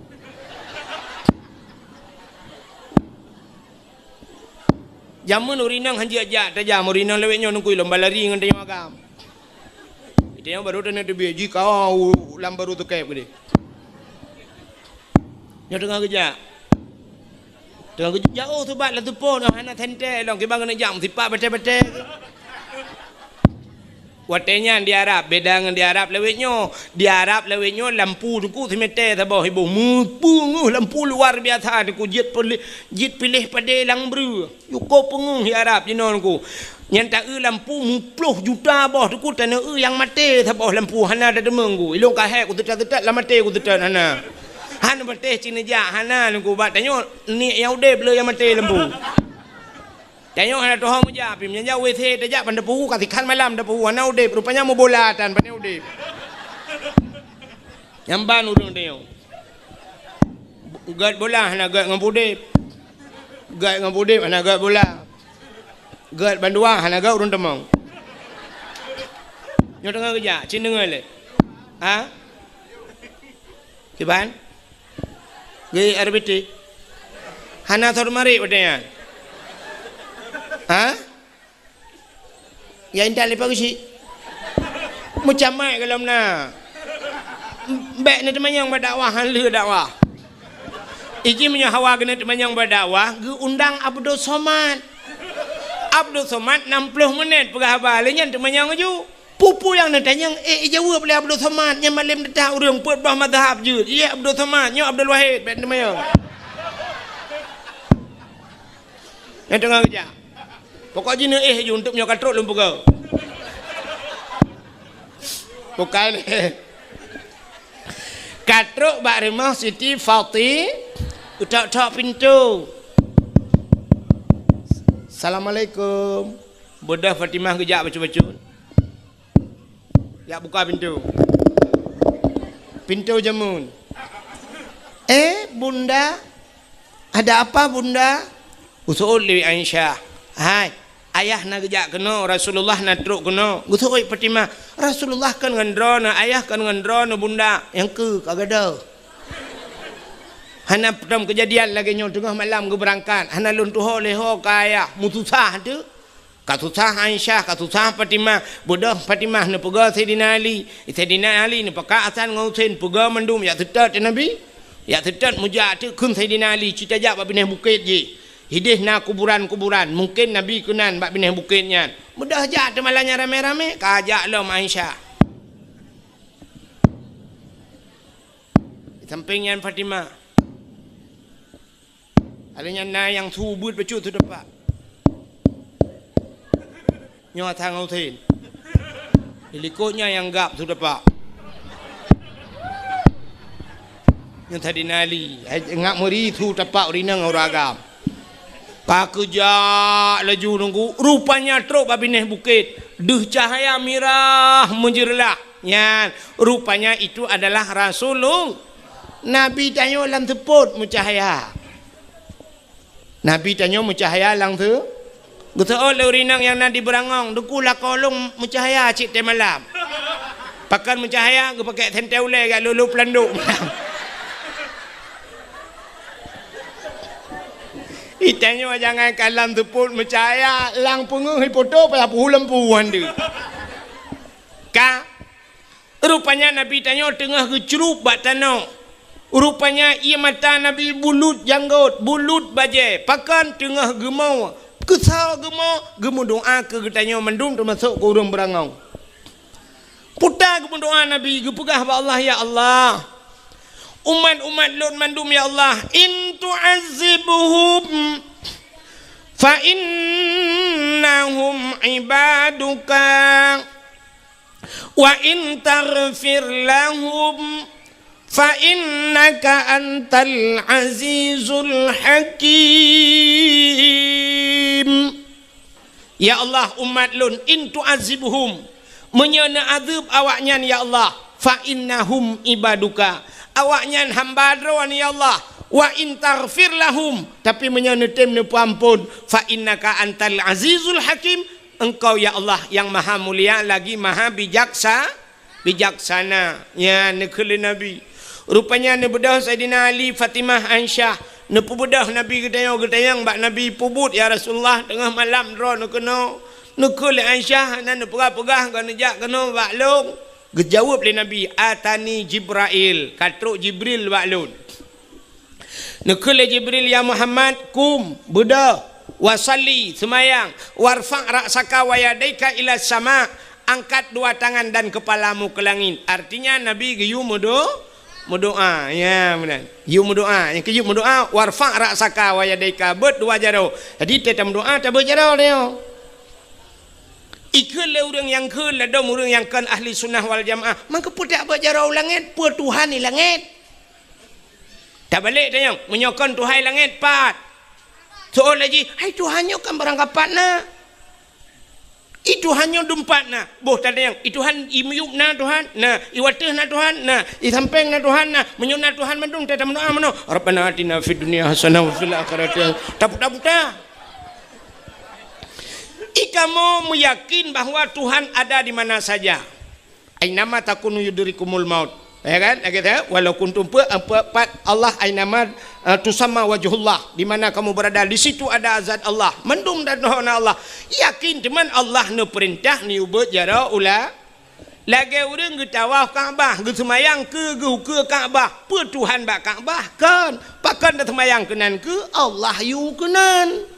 Jameun ureuëng inong han jeuet jak tajam, ureuëng inong lawét nyoe deungku lom balari ngon tanyoe agam. Tanyoe barô taneuk teubiet jih ka u lam barô teukeb keudeh. Nyoe teungoh geujak. Teungoh geujak jauh teubat lam seupôt, hana sentée lom, kiban keuneuk jak meusipat batée-batée. Watée nyan di Arab, beda ngon di Arab lawét nyoe. Di Arab lawét nyoe lampu teungku simete saboh iboh. Meupeungeuh lampu luar biasa teungku, jeuet piléh, jeuet piléh padé lam breueh. Yue ko peungeuh di Arab jinoe teungku. Nyan ta-eu lampu muploh juta boh teungku, taneuk eu nyang maté saboh lampu hana tateumé teungku. Ilôn ka hék kuseutôt-seutôt lam maté kuseutôt hana. Han patéh cit neujak hana teungku, bak tanyoe niet nyang udeb le nyang maté lampu. Tanyoe hana tuho meujak, pih meunyoe jak WC tajak ban tapuhu, ka sikhan malam tapuhu, hana udeb, rupanya meubola tan, pane udeb. Nyan ban ureuëng tanyoe. Gét bola hana gét ngon udeb. Gét ngon udeb hana gét bola. Gét bandua hana gét ureuëng teumong. Nyoe teungoh geujak, cit deungoe lé. Ha? Kiban? Geuh R B T. Hana sot marit watée nyan. Ha? Ya intat leupah geuchik. Meucamai golom na. Bék neuteumanyong bak dakwah, han lheueh dakwah. Iji meunyoe hawa keuneuk teumanyong bak dakwah, geuundang Abdul Somad. Abdul Somad nam ploh menit peugah haba, lé nyan teumanyong laju. Peue-peue nyang neutanyong, eh, ijaweueb lé Abdul Somad, nyan malem teutab ureuëng peuet boh mazhab jeuet. Ié Abdul Somad, nyoe Abdul Wahid, bék teumanyong. Nyang teungoh geujak. Pokok jih neuéh ju untuk meunyoe ka trok lôn peugah. Bukai lé. Ka trok bak rumoh Siti Fati, utok-tok pintoe. Assalamualaikum. Beudôh Fatimah geujak bacut-bacut. Jak buka pintoe. Pintoe jameun. "Eh, Bunda, ada apa, Bunda?" Useuôt lé Aisyah. "Hai, Ayah na geujak keunoe, Rasulullah na trok keunoe. Geuseuôt Fatimah, "Rasulullah kon ngon droeneuh, ayah kon ngon droeneuh, bunda." "Nyang keu ka gadôh." Hana peutrang keujadian lagée nyoe, teungoh malam geubeurangkat, hana lôn tuho lé ho keu ayah, meususah teuh. Ka susah Aisyah, ka susah Fatimah. Beudôh Fatimah neupeugah Saidina Ali. Saidina Ali neupakat Hasan ngon Husein, peugah mandum, jak seutôt teuh Nabi. Jak seutôt meujak teuh kheun Saidina Ali, ci tajak bak binéh bukét jih. Idéh na kuburan-kuburan, mungken Nabi keunan bak binéh bukét nyan. Beudôh jak teuh malam nyan ramé-ramé, ka jak lom Aisyah. Di sampéng nyan Fatimah. Ada nyan na nyang su beuet bacut su tepak. Nyoe Hasan ngon Husein. Di likot nyan nyang gab su tepak. Nyan Saidina Ali, hai, ngak meuri su tepak ureueng inong ureueng agam. Ka geujak laju nunggu, rupanya trok bak binéh bukét. Deuh cahya mirah meujeureulah. Nyan, rupanya itu adalah Rasulullah. Nabi tanyoe lam seupôt meucahya. Nabi tanyoe meucahya lam seu-, geuseuôt lé ureueng inong nyang na di Beurangong, "Teungku, lakoe lôn meucahya cit teuh malam." Pakon meucahya, geupakék sentée ulée jak lolo peulandok. Itanyoe jangankan lam seupôt meucahya, lam peungeuh ipoto payah peuhu lampu han deuh. Ka Rupanya Nabi tanyoe teungoh geucrueb bak tanoh. Rupanya ié mata Nabi bulut janggôt, bulut bajée, pakon teungoh geumo, keusoe geumo, geumeudoá keu geutanyoe mandum teumasok keu ureuëng Beurangong. Peue ta geumeudoá Nabi, geupeugah bak Allah, "Ya Allah, umat-umat lôn mandum, ya Allah, in tu'azzibhum fa innahum ibaduka." "Wa in taghfir lahum fa innaka antal azizul hakim." Ya Allah, umat lôn, in tu'azzibhum, meunyoe neuazeueb awaknyan, ya Allah, fa innahum ibaduka, awaknyan hamba Droe, ya Allah. Wa in taghfir lahum, tapi meunyoe neutem neupeuamphon, fa innaka antal azizul hakim, Engkau, ya Allah, nyang maha mulia lagi maha bijaksa-, bijaksana. Nyan neukheun lé Nabi. Rupanya neubeudôh Saidina Ali, Fatimah, Aisyah. Neupeubeudôh Nabi geutanyoe, geutanyong bak Nabi, "Peubuet, ya Rasulullah, teungoh malam droeneuh keunoe?" Neukheun lé Aisyah, hana neupeugah-peugah, ka neujak keunoe bak lôn. Geujaweueb lé Nabi, "Atani Jibrail, ka trok Jibril bak lôn." Neukheun lé Jibril, "Ya Muhammad, kum, beudôh, wa shalli, seumayang, warfa' ra'saka wa yadaika ila sama, angkat dua tangan dan kepalamu ke langit." Artinya, Nabi geuyue meudo-, meudoá. Ya, meunan. Geuyue meudoá. Nyang keu geuyue meudoá, "Warfa' ra'saka wa yadaika," beuet dua jaroe. Jadi, teuh tameudoá, tabeuet jaroe nyoe. Ikheun lé ureuëng nyang kheun ladôm ureuëng nyang kon ahli sunnah wal jamaah. Mangkeupeudak beuet jaroe u langét, peue Tuhan di langét? Tabalek tanyong, meunyoe kon Tuhan langét pat? Soe laju, "Hai Tuhan nyoe kan barang kapat na. I Tuhan nyoe dumpat na." Boh tatanyong, "I Tuhan i miyueb na Tuhan?" "Na." "I wateueh na Tuhan?" "Na." "I sampéng na Tuhan?" "Na." "Meunyoe na Tuhan mandum, teuh tameudoá meunoe, "Rabbana atina fid dunya hasanah wa fil akhirati hasanah." Taputa-puta. Ikamoe meuyakin bahwa Tuhan ada di mana saja. "Ainama takunu yudrikumul maut." Ya kan? Lagée tu, "Walau kuntum pe-, pe-, pat Allah ainama, eh, tusamma wajhullah." Di mana kamu berada, di situ ada zat Allah. Mandum dan na Allah. Yakin teuma Allah neupeurintah neubeuet jaroe u la-, lagée ureuëng geutawaf Ka'bah, geuseumayang keu geuh ukeue Ka'bah. Peue Tuhan bak Ka'bah? Kon. Pakon taseumayang keunan keu Allah yue keunan.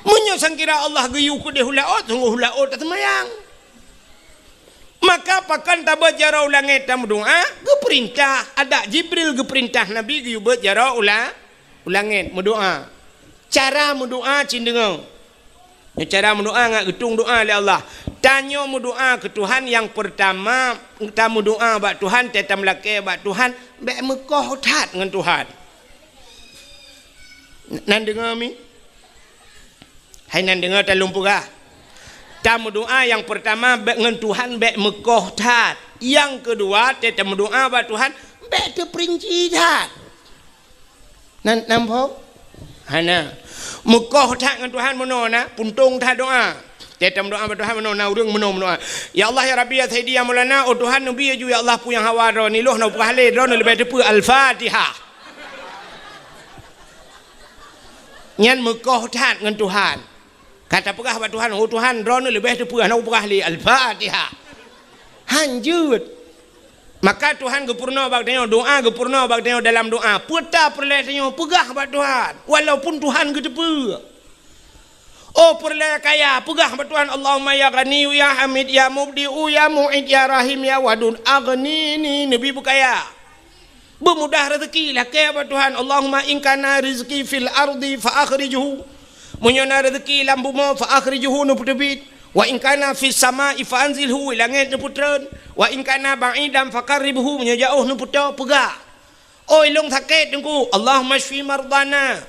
Meunyoe sangkira Allah geuyue keudeh u laôt, sunggoh u laôt taseumayang. Maka pakon tabeuet jaroe u langét tameudoá? Geupeurintah, adak Jibril geupeurintah Nabi geuyue beuet jaroe u la-, u langét meudoá. Cara meudoá cit deungoe. Nyoe cara meudoá ngat geutueng doá lé Allah. Tanyoe meudoá keu Tuhan nyang peurtama, tameudoá bak Tuhan, teuh tameulakée bak Tuhan, bék meukoh that ngon Tuhan. Nan deungoe mi? Hai nan deungoe, talôn peugah. Tameudoá nyang peurtama bék ngon Tuhan bék meukoh that. Nyang keudua, teuh tameudoá bak Tuhan bék teupeurinci that. Nan, nan phom? Hana. Meukoh that ngon Tuhan meunoe na, puntông that doá. Teuh tameudoá bak Tuhan meunoe, na ureuëng meunoe meudoá, "Ya Allah, ya Rabbi, ya Sayyidi, ya Maulana, oh Tuhan, neubi aju, ya Allah, peue nyang hawa droe, nyoe lôn peugah lé, droeneuh leubeh teupeu Al-Fatihah." Nyan meukoh that ngon Tuhan. Ka tapeugah bak Tuhan, "Oh Tuhan, droeneuh leubeh teupeu, hana kupeugah lé Al-Fatihah." Hanjeuet. Maka Tuhan geupeurunoe bak tanyoe, doá geupeurunoe bak tanyoe dalam doá. Peue ta peureulée tanyoe peugah bak Tuhan, walaupun Tuhan geuteupeue. Oh peureulée kaya, peugah bak Tuhan, "Allahumma ya Ghaniyyu ya Hamid ya Mubdi'u ya Mu'id ya Rahim ya Wadud, aghnini," neubi beukaya. Beumudah rezeki, lakée bak Tuhan, "Allahumma in kana rizqi fil ardi fa akhrijhu." Meunyoe na rezeki lam bumoe, fa akhrijhu, neupeuteubiet. "Wa in kana fis sama'i fa anzilhu," langét neupeutreun. "Wa in kana ba'idan fa qarribhu," meunyoe jaoh neupeutoe, peugah. Oi lôn sakét Teungku, "Allahumma syfi mardana."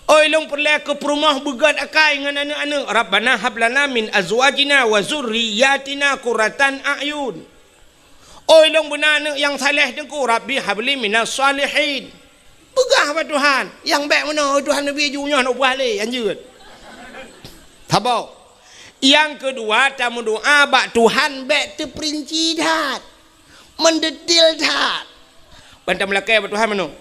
Oi lôn peureulée keu peurumoh beugét akai ngon aneuëk-aneuëk, "Rabbana hab lana min azwajina wa zurriyyatina qurratan a'yun." Oi lôn beuna aneuëk nyang saleh Teungku, "Rabbi habli minas shalihin." Peugah bak Tuhan, nyang bék meunoe, "Tuhan neubi aju nyoe, hana kupeugah lé," hanjeuet. Saboh. Nyang keudua, tameudoá bak Tuhan bék teupeurinci that. Meudetil that. Ban tameulakée bak Tuhan meunoe.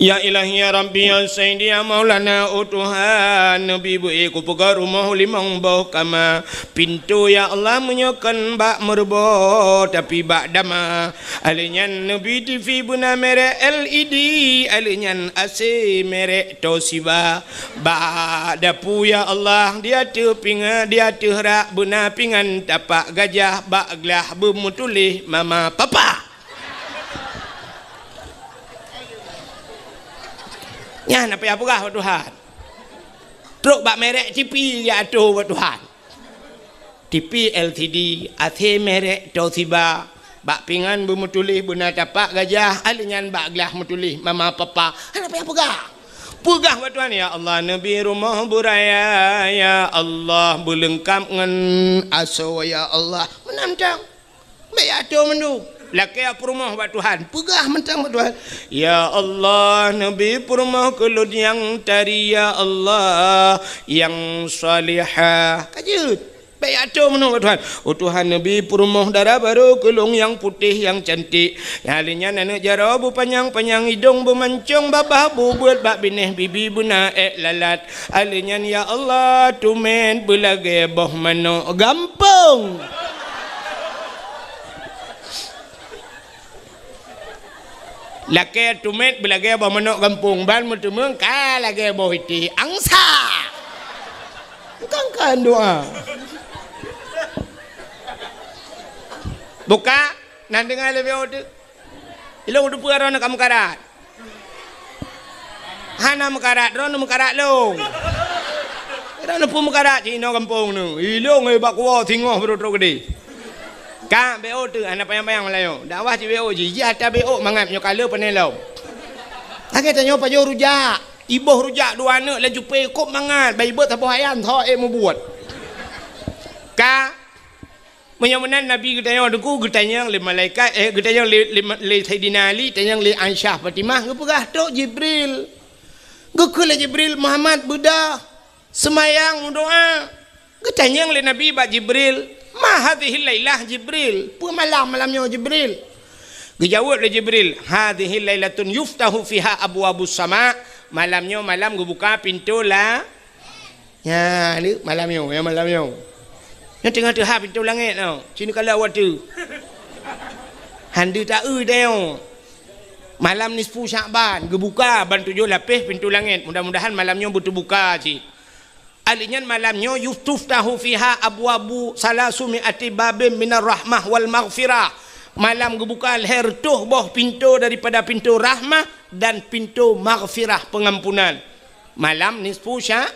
Ya Ilahi, ya Rabbi, ya Sayyidi, ya Maulana, oh Tuhan, neubi beu-ék kupeugah rumoh limong boh kama. Pintoe, ya Allah, meunyoe kon bak meureuboh, tapi bak dama. Alheuh nyan neubi TV beuna merek L E D, alheuh nyan A C merek Toshiba. Bak dapu, ya Allah, di ateueh pinga-, di ateueh rak beuna pingan tapak gajah, bak glah beumeutuléh mama papa. Nyan na payah peugah bak Tuhan. Trok bak merek TV ya ateueh bak Tuhan. TV L C D, A C merek Toshiba, bak pingan beumeutuléh beuna tapak gajah, alheuh nyan bak glah meutuléh mama papa. Hana payah peugah. Peugah bak Tuhan, "Ya Allah, neubi rumoh beuraya, ya Allah, beuleungkab ngon asoe, ya Allah." Meunan mantong. Bék ateueh mandum. Lakée peurumoh bak Tuhan. Peugah mantong bak Tuhan, "Ya Allah, neubi peurumoh keu lôn nyang tari, ya Allah, nyang salihah." Ka jeuet. Bék ateueh meunoe bak Tuhan. Oh Tuhan, neubi peurumoh dara barô keu lôn nyang putéh, nyang cantik. Nyang lheueh nyan aneuëk jaroe beupanyang-panyang, idong beumancong, babah bubeuet, bak binéh bibi beuna ék lalat. Alheuh nyan, ya Allah, tumet beulagée boh manok gampông. Lakée tumet beulagée boh manok gampông, ban meuteumeung ka lagée boh itéh angsa. Kan, kan doá. Buka, nan deungoe lé B O teuh. Ilong teupeue droeneuh ka meukarat. Hana meukarat, droeneuh meukarat lôn. Droeneuh peue meukarat cit inoe gampông neuh. Ilong, eh, bak kuwoe singoh beurôk-rôk geude. Ka B O teuh, hana panyang-panyang meulayeue. Dakwah cit B O jih, jih ata B O mangat nyoe ka le pané lom. Lagée tanyoe pajoh rujak. Iboh rujak dua aneuk laju pé kop mangat, bai beuet saboh ayam tho ék mubuet. Ka Meunyoe meunan Nabi geutanyong teungku, geutanyong lé malaikat, eh, geutanyong lé, lé, lé Saidina Ali, tanyong lé Aisyah Fatimah, geupeugah trok Jibril. Geukheun lé Jibril, "Muhammad, beudôh, seumayang, meudoá." Geutanyong lé Nabi bak Jibril, "Ma hadhihil lailah Jibril? Peue malam, malam nyoe Jibril?" Geujaweueb lé Jibril, "Hadhihil lailatun yuftahu fiha abwabus sama." Malam nyoe malam geubuka pintoe la Nyan, lé, malam nyoe, ya, malam nyoe. Nyoe teungoh teuhah pintoe langét nyoe. Sinoe ka lheueh watèe. Hana taeu tanyoe. Malam nisfu Syakban, geubuka ban tujoh lapéh pintoe langét. Mudah-mudahan malam nyoe beuteubuka cit. Ahli nyan malam nyoe, "Yutuftahu fiha abwabu salasumi ati babin minar rahmah wal maghfirah." Malam geubuka lhèe reutôh boh pintoe daripada pintoe rahmah dan pintoe maghfirah, pengampunan. Malam nisfu Sya-,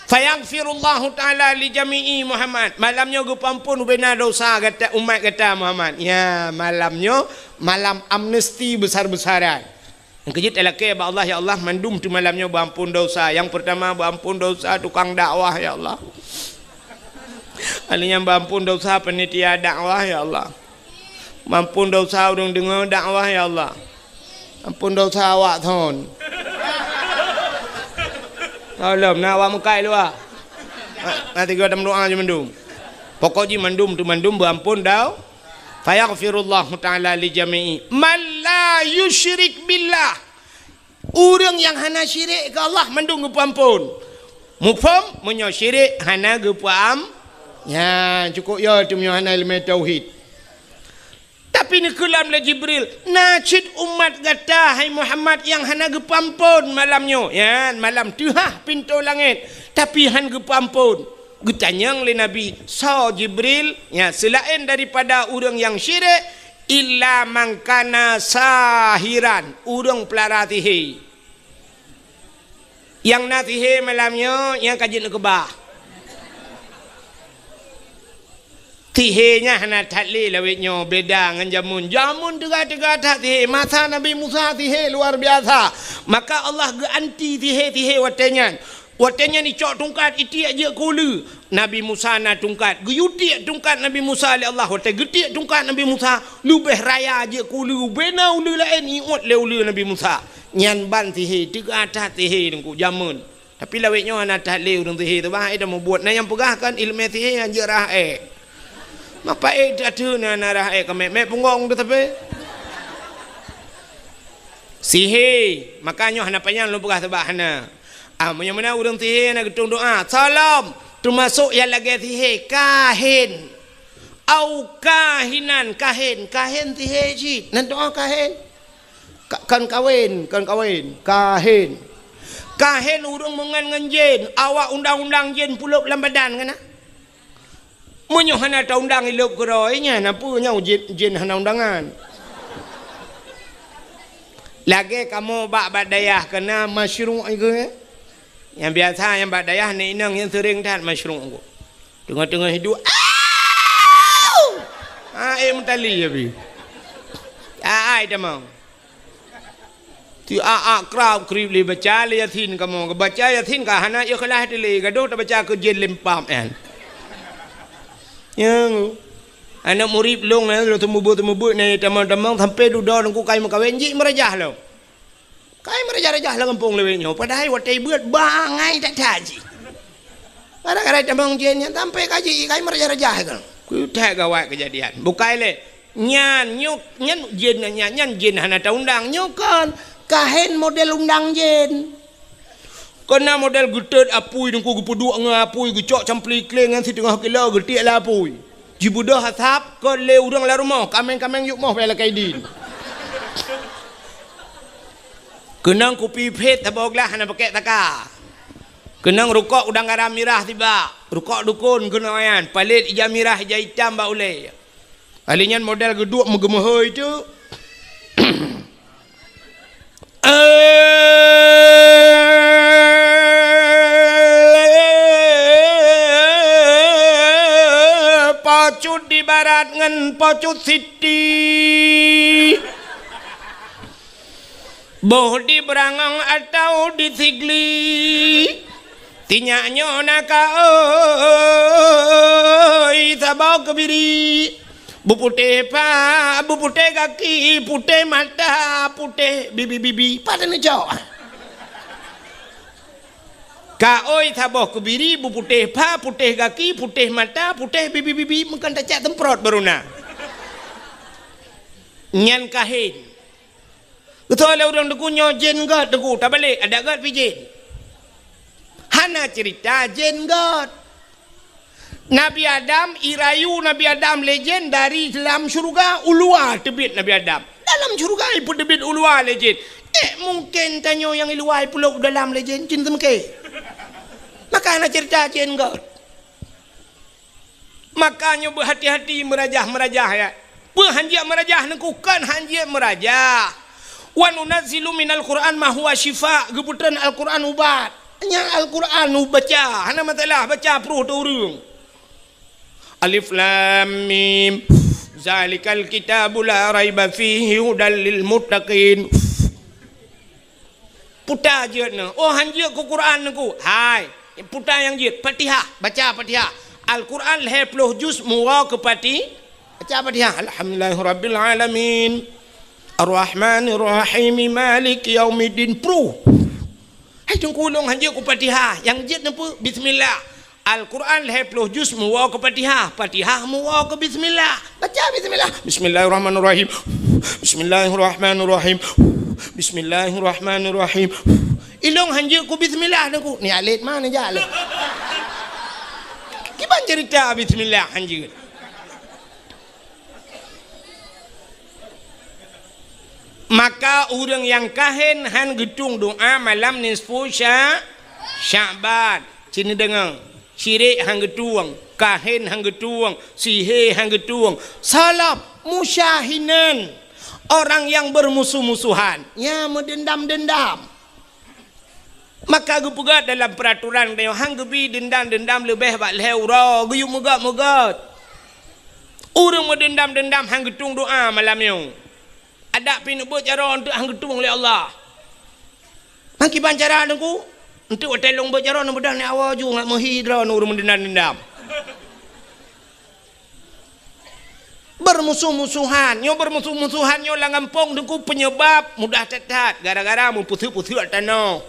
"Fayaghfirullahu ta'ala li jami'i Muhammad." Malam nyoe geupeuampôn ubena dosa gata, umat gata Muhammad. Ya, malam nyoe malam amnesti besar-besaran. Nyang keujeuet talakèe bak Allah, "Ya Allah, mandum teuh malam nyoe beuampôn dosa." Nyang peurtama beuampôn dosa tukang dakwah, ya Allah. Ahli nyan beuampôn dosa panitia dakwah, ya Allah. Mampun dosa ureueng deungö dakwah, ya Allah. Ampun dosa awak thon. Tolong, na awak mukai luwa. Ha, na tiga dalam doa je mandum. Pokok jih mandum tu mandum beuampôn dau. Fayaghfirullahu ta'ala li jami'i man la yusyrik billah. Ureuëng nyang hana syirik keu Allah mandum geupeuampôn. Muphom, meunyoe syirik hana geupeuam-, nyan cukup ya tu meunyoe hana ileumèe tauhid. Tapi neukeulam lé Jibril, "Na cit umat gata, hai Muhammad, nyang hana geupeuampôn malam nyoe." Nyan, malam teuhah pintoe langét, tapi han geupeuampôn. Geutanyong lé Nabi, "Soe Jibril?" Nyan, seulaén daripada ureuëng nyang syirik, "Illa man kana sahiran," ureuëng peulara sihé. Nyang na sihé malam nyoe, nyang ka jeuet neukeubah. Sihé nyan hana that lé lawét nyoe, beda ngon jameun. Jameun teuga-teuga that sihé. Masa Nabi Musa sihé luar biasa. Maka Allah geuanti sihé-sihé watée nyan. Watée nyan icok tungkat, itiek jeuet keu uleue. Nabi Musa na tungkat. Geuyue tiek tungkat Nabi Musa lé Allah. Watée geutiek tungkat Nabi Musa, leubeh raya jeuet keu uleue. Bena uleue laén iôt lé uleue Nabi Musa. Nyan ban sihé, teuga that sihé teungku jameun. Tapi lawét nyoe hana that lé ureuëng sihé tu, bah, ai dah mubuet. Na nyang peugah kan ileumèe sihé hanjeuet rhah èk. Mapa èk that na, na rhah èk ka mèk-mèk punggong tu tapi. Sihé, maka nyoe hana panyang lôn peugah sabab hana. Ah, meunyoe meunan ureuëng sihé na geutueng doa, salam, teumasok nyang lagée sihé, kahin. Au kahinan, kahin, kahin sihé cit. Nan doa kahin. Ka-, kon kawén, kon kawén, kahin. Kahin ureuëng meungon ngon jén, awak undang-undang jén pulop lam badan kan na? Meunyoe hana taundang ilop keudroe nyan, na peue nyoe jén, jén hana undangan? Lagée kamoe bak, bak dayah keunan masyruq ikeu, eh? Nyang biasa nyang bak dayah ngon inong nyang seuring that masyruq. Teungoh-teungoh hidup, "Au!" Ah, eh, meutali ya bi. Ah, ai tamong. Ti a-a krab krib lé baca lé Yasin kamoe. Baca Yasin ka hana ikhlas lé, gadoh tabaca keu jén lempam nyan. Nyang aneuk murit lôn, eh, lôn teumeubuet-teumeubuet nyan tamong-tamong sampai dudoe teungku kai meukawen jih meurajah lom. Kai meurajah-rajah lam gampông lawét nyoe, padahai watée beuet bangai that-that jih. Gara-gara tamong jén nyan sampai ka jih kai meurajah-rajah kan. Keu that gawat keujadian. Bukai lé. Nyan nyoe, nyan jén nyan, nyan jén hana taundang nyoe kon. Kahen model undang jén. Keunan model geutot apui teungku geupeuduek ngon apui geucok campli kleng ngon siteungoh kilo geutiek lé apui. Jibeudôh asab kon lé ureuëng lam rumoh, kaméng-kaméng yôh moh bak lakée idin. Keunong kupi phét saboh glah hana pakèk taka. Keunong rukok udang garam mirah sibak, rukok dukon keunong nyan, palét ija mirah ija itam bak ulée. Kali nyan model geuduek meugeumeuhôi teuk. Eh, pocut di barat ngon pocut siti. Boh di beurangong atau di sigli. Tinyak nyoe na ka oi saboh keubiri. Beuputéh pa, beuputéh gaki, putéh mata, putéh bibi-bibi. Pada neucok. Ka oi saboh keubiri, beuputéh pa, putéh gaki, putéh mata, putéh bibi-bibi. Meukan tacak semprot baru na. Nyan kahen. Beutôi lé ureuëng teungku nyoe jén gét teungku, tabalek adak gét pih jén. Hana cerita jén gét. Nabi Adam, irayu Nabi Adam lé jén dari dalam syeuruga u luwa teubiet Nabi Adam. Dalam syeuruga ipeuteubiet u luwa lé jén. Eh, mungken tanyoe nyang i luwa ipulop u dalam lé jén, jén teumeuke. Maka hana cerita jén gét. Maka nyoe beuhati-hati meurajah-meurajah, ya. Peue hanjeuet meurajah neukukon hanjeuet meurajah. Wa nunazzilu minal Qur'an ma huwa syifa, geupeutreun Al-Qur'an ubat. Nyan Al-Qur'an ubaca, hana masalah, baca pruh teu ureuëng. Alif Lam Mim. Zalikal kitabu la raiba fihi hudal lil muttaqin. Puta jeuet nyoe. Oh, hanjeuet keu Quran nyoe. Hai, puta nyang jeuet. Fatihah, baca Fatihah. Al-Quran lhèe ploh juz meuwoe keu Fati-, baca Fatihah. Alhamdulillahirabbil alamin. Arrahmanirrahim. Maliki yaumiddin. Pruh. Hai, teungku lôn hanjeuet keu Fatihah. Nyang jeuet nyoe peue? Bismillah. Al-Quran lhèe ploh juz meuwoe keu Fatihah, Fatihah meuwoe keu bismillah. Baca bismillah. Bismillahirrahmanirrahim. Bismillahirrahmanirrahim. Bismillahirrahmanirrahim. Ilong hanjeuet keu bismillah Teungku. Ni alet mana jak lé? Kiban cerita bismillah hanjeuet. Maka ureuëng nyang kahén han geutueng doá malam nisfu Sya-, Sya'ban. Cit neudeungoe, syirik han geutueng, kahén han geutueng, sihé han geutueng, salab, musyahinan, orang yang bermusuh-musuhan, ya, meudendam-dendam. Maka geupeugah dalam peuraturan tanyoe, han geubi deundam-deundam leubeh bak lhèe uroe, geuyue meugöt-meugöt. Ureuëng meudeundam-deundam han geutueng doá malam nyoe. Adak pih neubeuet jaroe eunteuk han geutueng lé Allah. Nang kiban cara Teungku? Eunteuk watèe lôn beuet jaroe neubeudôh nyoe awai ju ngat meuhi droe ureuëng meudeundam-deundam. Beurmusoh-musohan. Nyoe beurmusoh-musohan nyoe lam gampông Teungku peunyeubab mudah that-that gara-gara meupeuseuk-peuseuk tanoh.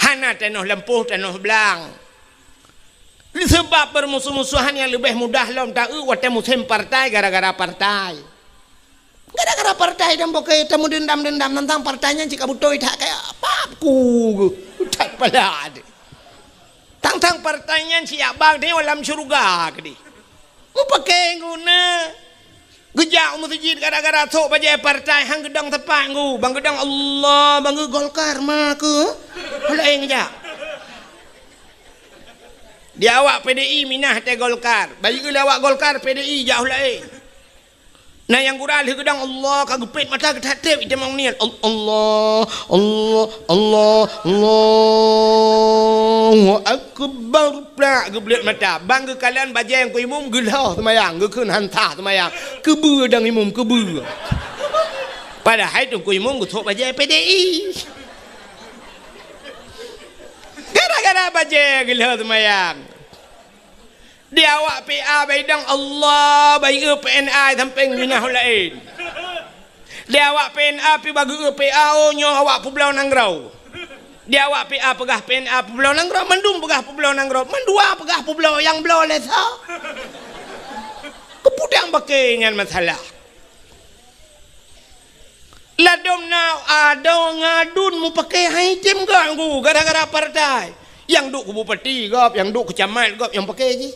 Hana tanoh lampôh, tanoh blang. Seubab beurmusoh-musohan nyang leubeh mudah lom taeu watèe musém partai gara-gara partai. Gara-gara partai dan boké tameudeundam-deundam tantang partai nyan cit ka beutôi that kaya pap ku that pala deh. Tang-tang partai nyan siyak bak nyoe lam syeuruga keudeh. Mupaké guna. Geujak u meuseujid gara-gara sôk bajèe partai han geudong teumpat ngu. Ban geudong Allah, ban geu Golkar ma keu. Laén geujak. Di awak P D I minah teuh Golkar. Bayeue lé awak Golkar P D I jak u laén. Na nyang gura lheueh geudong Allah ka geupét mata geutat-tép itamong niet. Al-, Allah, Allah, Allah, Allahu Akbar. Plak geubleuet mata. Ban geukalon bajèe Teungku Imum geulhôh seumayang, geukheun han sah seumayang. Keubeue dang Imum, keubeue. Padahai Teungku Imum geusôk bajèe P D I. Gara-gara bajèe geulhôh seumayang. Di awak P A baidong Allah, bayeue P N A sampéng minah laén. Di awak P N A pi bageue P A, oh, nyoe awak peubloe nanggroe. Di awak P A peugah P N A peubloe nanggroe, mandum peugah peubloe nanggroe, mandua peugah peubloe nyang bloe lé soe. Keupeue dang baké nyan masalah. Ladôm na adoe ngon aduen mupaké han item gak ngu gara-gara partai. Nyang duek keu bupati gob, nyang duek keu camat gob nyang paké jih.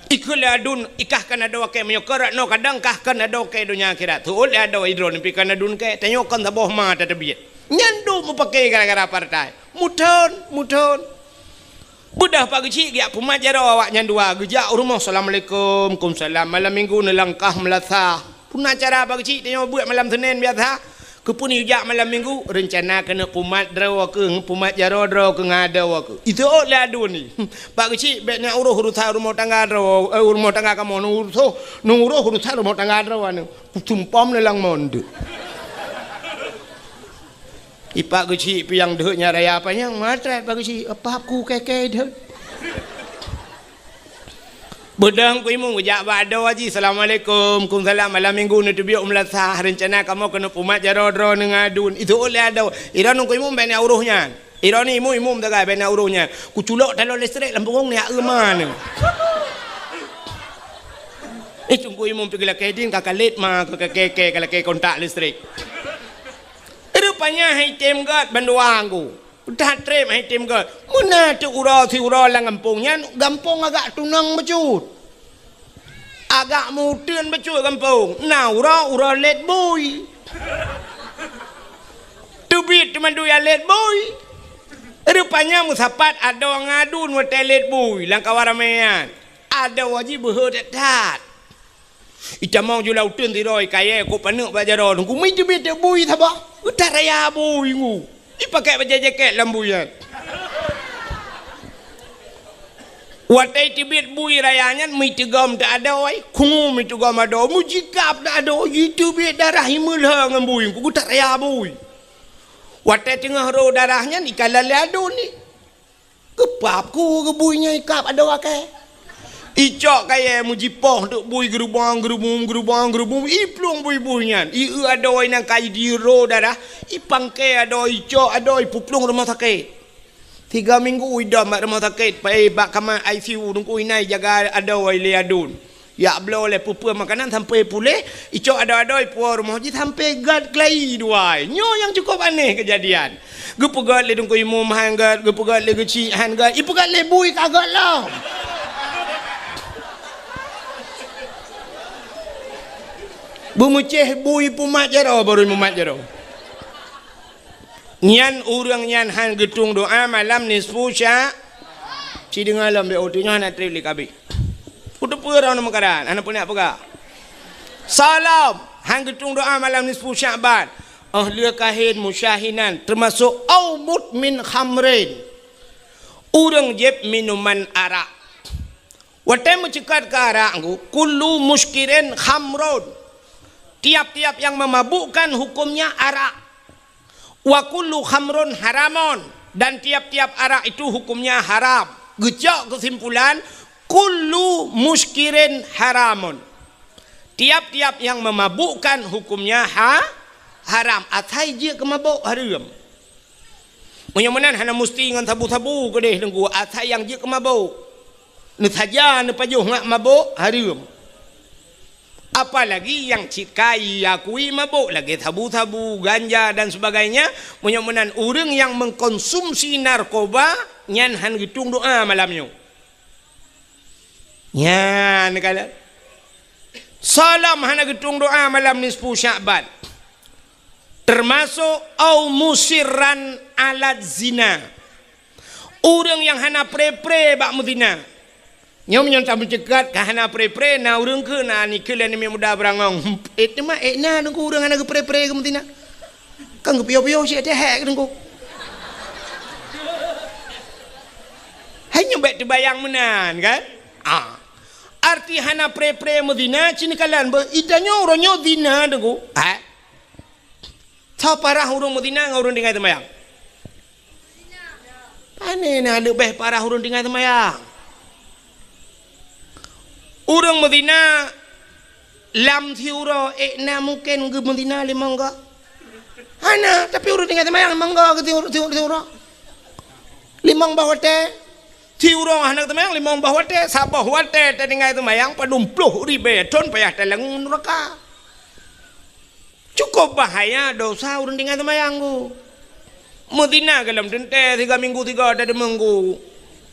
Ikheun lé aduen, ikah kon adoe kèe meunyoe kon rot noe kadang kah kon adoe kèe donya akhirat. Teuôt lé adoe idroe neupike aduen kèe, tanyoe kon saboh ma tateubiet. Nyan duek mupaké gara-gara partai. Muthon, muthon. Beudôh Pak Geuchik geujak peumat jaroe awaknyan dua, geujak u rumoh, "Assalamualaikum." "Kumsalam." Malam minggu neulangkah meulasah. Peue na cara Pak Geuchik tanyoe beuet malam Senin biasa? Keupeue neujak malam minggu? Reuncana keuneuk peumat droe keuh, peumat jaroe droe keuh ngon adoe keuh. Iteuôt lé aduen nyan. "Pak Geuchik, bèk neuuroh urusan rumoh tangga droe, eh, rumoh tangga kamoe, neuuroh, neuuroh urusan rumoh tangga droe nyan." Peutumpom neulang mon deuh. I Pak Geuchik piang deuh nyan raya panyang, matrat Pak Geuchik, apa ku kèe-kèe deuh. Beudôh Teungku Imum geujak bak adoe jih, "Assalamualaikum." "Kumsalam." "Malam minggu neuteubiet u meulasah, reuncana kamoe keuneuk peumat jaroe droe ngon aduen." Iteuôt lé adoe. Idroe Teungku Imum bèk neuuroh nyan. Idroe Imum, Imum sagai bèk neuuroh nyan. Kuculok taloe listrik lam punggong nyan eu ma nyan. Eh, Teungku Imum pih geulakèe din ka kalét ma keu kèe-kèe ka lakèe kontak listrik. Rupanya han item gèt bandua ngu. That trép han item gèt. Meunan teuk uroe siuroe lam gampông nyan, gampông agak tunong bacut. Agak meuteun bacut gampông. Na uroe, uroe lét bui. Teubiet teuma dua lét bui. Rupanya meusapat adoe ngon aduen watèe lét bui lam kawan ramè nyan. Adoe jih beuhe that-that. Itamong ju lam uteuen sidroe kayèe kok paneuk bak jaroe nyan. Kumeuteubit bui saboh. Geutaraya bui ngu. Ipakai bajèe jakét lam bui nyan. Watèe teubiet bui raya nyan, meuteugom teuh adoe, khungu meuteugom adoe, meujikab teuh adoe, jiteubiet darah imeulhö ngon bui, geutaraya bui. Watèe teungoh rô darah nyan, ikalon lé aduen nyan. Geupap ku keu bui nyan ikab adoe kèe. Icok kayèe meujipoh teuk bui geurubong, geurubong, geurubong, geurubong, iplueng bui-bui nyan. Ieu adoe nyang ka jidiro darah, ipangkèe adoe, icok adoe, ipeuplueng rumoh sakét. Tiga minggu idam bak rumoh sakét, pai bak kama I C U, Teungku, inan jaga adoe lé aduen. Jak bloe lé peue-peue makanan sampai puléh, icok adoe-adoe ipuwoe rumoh jih sampai gét keulayi dua. Nyoe nyang cukôp aneh keujadian. Geupeugét lé Teungku Imum han gét, geupeugét lé geuchik han gét, ipeugét lé bui ka gét lom. Beumeucéh bui pumat jaroe, barô mumat jaroe. Nyan ureuëng nyan han geutueng doá malam nisfu Sya-, ci deungoe lom, bèk uteunyoe hana trép lé kabeh. Uteupeue droeneuh meukaran, hana peue neuk peugah. Soe lom han geutueng doá malam nisfu Sya'ban, óh lheueh kahén musyahinan, teumasok au mudmin khamrin, ureuëng jieb minuman arak. Watée meuceukat keu arak, kullu muskirin khamrun, tiap-tiap yang memabukkan hukumnya arak. Wa kullu khamrun haramun, dan tiap-tiap arak itu hukumnya haram. Geucok keusimpulan, kullu muskirin haramun. Tiap-tiap yang memabukkan hukumnya ha-, haram. Asai jeuet keu mabök hareuem. Meunyoe meunan hana musti ngon sabu-sabu keudeh Teungku, asai nyang jeuet keu mabök. Neusaja neupajoh ngat mabök hareuem. Apalagi nyang cit ka iakui mabök lagée sabu-sabu, ganja dan sebagainya, meunyoe meunan ureuëng nyang mengkonsumsi narkoba nyan han geutueng doá malam nyoe. Nyan kalon. Soe lom hana geutueng doá malam nisfu Sya'ban. Teumasok au musirran ala zina. Ureuëng nyang hana pré-pré bak meuzina. Nyoe meunyoe tameuceukat ka hana pré-pré, na ureuëng keu na nikeue lé aneuk muda beurangong. Eh, teuma, eh, na Teungku ureuëng hana geupré-pré keu meuzina. Kan geupiôh-piôh cit teuhek Teungku. Hai nyoe bèk teubayang meunan kan? Ah. Arti hana pré-pré meuzina, ci neukalon beuh, i tanyoe uroe nyoe zina Teungku. Ha? Soe parah ureuëng meuzina ngon ureuëng tinggai seumayang? Pane na leubeh parah ureuëng tinggai seumayang. Ureuëng meuzina lam siuroe, eh, na mungken geumeuzina limong goe? Hana, tapi ureuëng tinggai seumayang limong goe geusiuroe, siuroe. Limong boh watée. Siuroe hana seumayang limong boh watée, saboh watée tatinggai seumayang padum ploh ribée thon payah talangue nuraka. Cukôp bahaya dosa ureuëng tinggai seumayang ku. Meuzina gohlom teuntée siga minggu siga tadeumeung ku.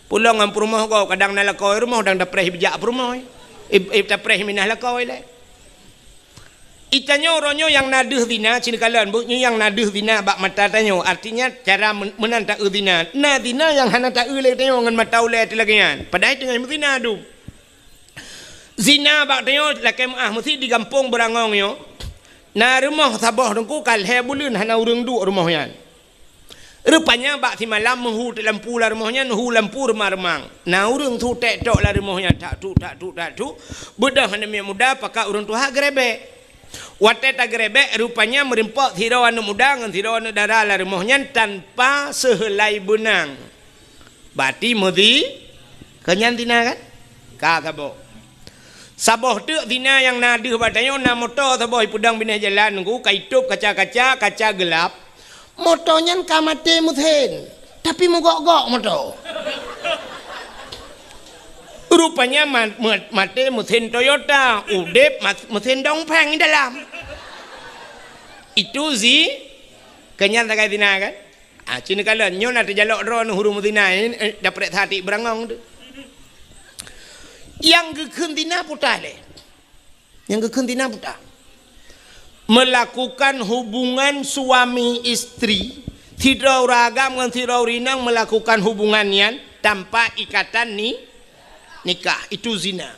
Pulang ngon peurumoh gob kadang na lakoe rumoh dang tapreh bijak peurumoh. Ib, ib tapreh minah lakoe lé. I tanyoe uroe nyoe nyang na deuh zina, ci neukalon beuh, nyoe nyang na deuh zina bak mata tanyoe. Artinya cara men-, meunan taeu zina. Na zina nyang hana taeu lé tanyoe ngon mata ulée teuh lagée nyan. Padahai teungoh meuzina dum. Zina bak tanyoe lakée meuáh meusi di gampông Beurangong nyoe. Na rumoh saboh Teungku ka lhée buleuen hana ureuëng duek rumoh nyan. Rupanya bak simalam meuhu teuk lampu lam rumoh nyan, meuhu lampu reumang-reumang. Na ureuëng su tek tok lam rumoh nyan, tak tuk, tak tuk, tak tuk. Beudôh aneuk miet muda pakat ureuëng tuha geurebek. Watée tageurebek, rupanya meurimpok sidroe aneuk muda ngon sidroe aneuk dara lam rumoh nyan tanpa seuheulai beunang. Bati meuzi, keu nyan zina kan? Ka saboh. Saboh teuk zina nyang na deuh bak tanyoe, na moto saboh ipeudong binéh jalan Teungku, ka itôb kaca-kaca, kaca geulab. Moto nyan ka maté meusén, tapi meugok-gok moto. Rupanya ma-, ma-, maté meusén Toyota, udeb mas-, meusén dongpeng di dalam. Itu zi-, keu nyan sagai zina kan? Ah, ci neukalon, nyoe na teujalok droeneuh ureuëng meuzina, eh, eh, daprek satik Beurangong tu. Nyang geukheun zina peue lé. Nyang geukheun zina peue? Melakukan hubungan suami istri, sidroe ureuëng agam ngon sidroe ureuëng inong melakukan hubungan nyan tanpa ikatan ni-, nikah, itu zina.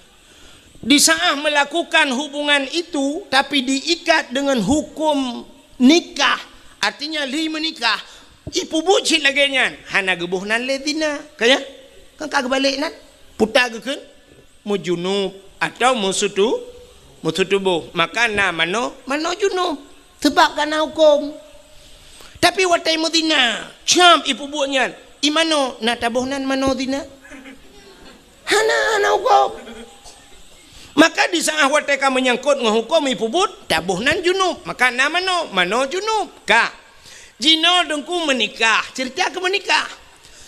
Di saat melakukan hubungan itu, tapi diikat dengan hukum nikah, artinya lheueh meunikah, ipeubuet cit lagée nyan, hana geuboh nan lé zina. Ka nyan? Kan ka geubalek nan? Puta geukheun meujunub atau meusutu-, meusutuboh. Maka na manoe, manoe junub. Sabab ka na huköm. Tapi watée meuzina, cam ipeubuet nyan, i manoe na taboh nan manoe zina? Hana, hana huköm. Maka di saat watée ka meunyangkot ngon huköm ipeubuet, taboh nan junub. Maka na manoe, manoe junub. Ka. Jinoe Teungku meunikah, ceurita keu meunikah.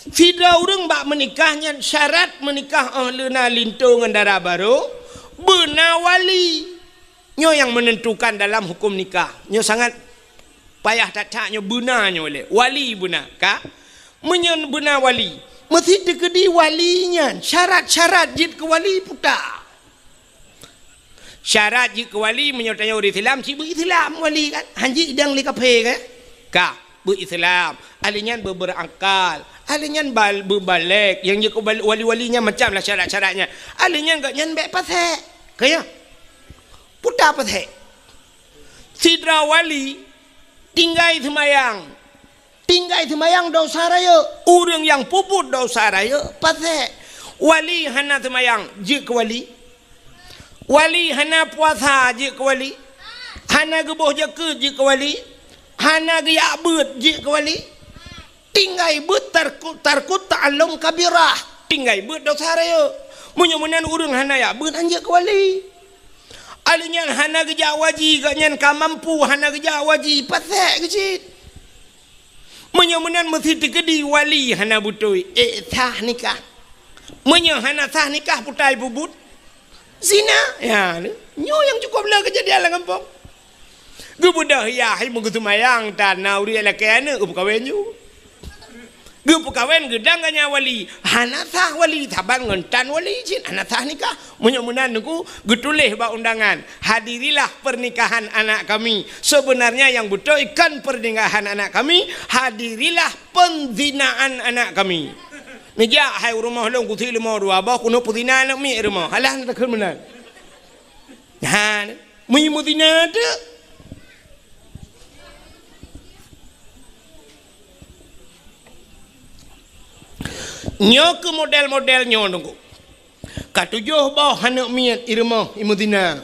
Sidroe ureuëng bak meunikah nyan syarat meunikah óh lheueh na linto ngon dara barô, beuna wali. Nyoe nyang menentukan dalam hukum nikah. Nyoe sangat payah that-that nyoe beuna nyoe lé. Wali beuna, ka? Meunyoe beuna wali, meusti teukeudi wali nyan syarat-syarat jeuet keu wali puta. Syarat jeuet keu wali meunyoe tanyoe ureuëng Islam, cit beu Islam wali kan? Hanjeuet idang lé kaphé kan? Ka, beu Islam. Ahli nyan beu berakal. Ahli nyan bal-, beu balek. Nyang jeuet keu bal-, wali-wali nyan macam lah syarat-syarat nyan. Ahli nyan gobnyan bék pasék. Ka ya? Puta pasék. Sidroe wali tinggai seumayang. Tinggai seumayang dosa rayeuk. Ureuëng nyang peubuet dosa rayeuk pasék. Wali hana seumayang, jeuet keu wali. Wali hana puasa, jeuet keu wali. Hana geuboh jakeuet, jeuet keu wali. Hana geujak beuet, jeuet keu wali. Tinggai beuet tarku-, tarkut ta'allum kabirah. Tinggai beuet dosa rayeuk. Meunyoe meunan ureuëng hana jak beuet, han jeuet keu wali. Ahli nyan hana geujak waji, gobnyan ka mampu hana geujak waji, pasék keuh cit. Meunyoe meunan meusti teukeudi wali hana beutôi, ék sah nikah. Meunyoe hana sah nikah, puta peubuet zina. Ya, nyoe nyang cukup le keujadian lam gampông. Geubeudôh yah, hai meugeuseumayang, tan na ureuëng lakée aneuëk geupeukawen ju. Geupeukawen geudang ganya wali, hana sah wali, saban ngon tan wali cit, hana sah nikah. Meunyoe meunan Teungku, geutuléh bak undangan, "Hadirilah pernikahan anak kami." Sebenarnya yang beutôi kon pernikahan anak kami, hadirilah penzinaan anak kami. Neujak hai u rumoh lôn, kusi leumo dua boh, keuneuk peuzina aneuk miet rumoh. Alah, takheun meunan. Ha, meunyoe meuzina teuk. Nyoe keuh model-model nyoe Teungku. Ka tujoh boh aneuk miet i rumoh i meuzina.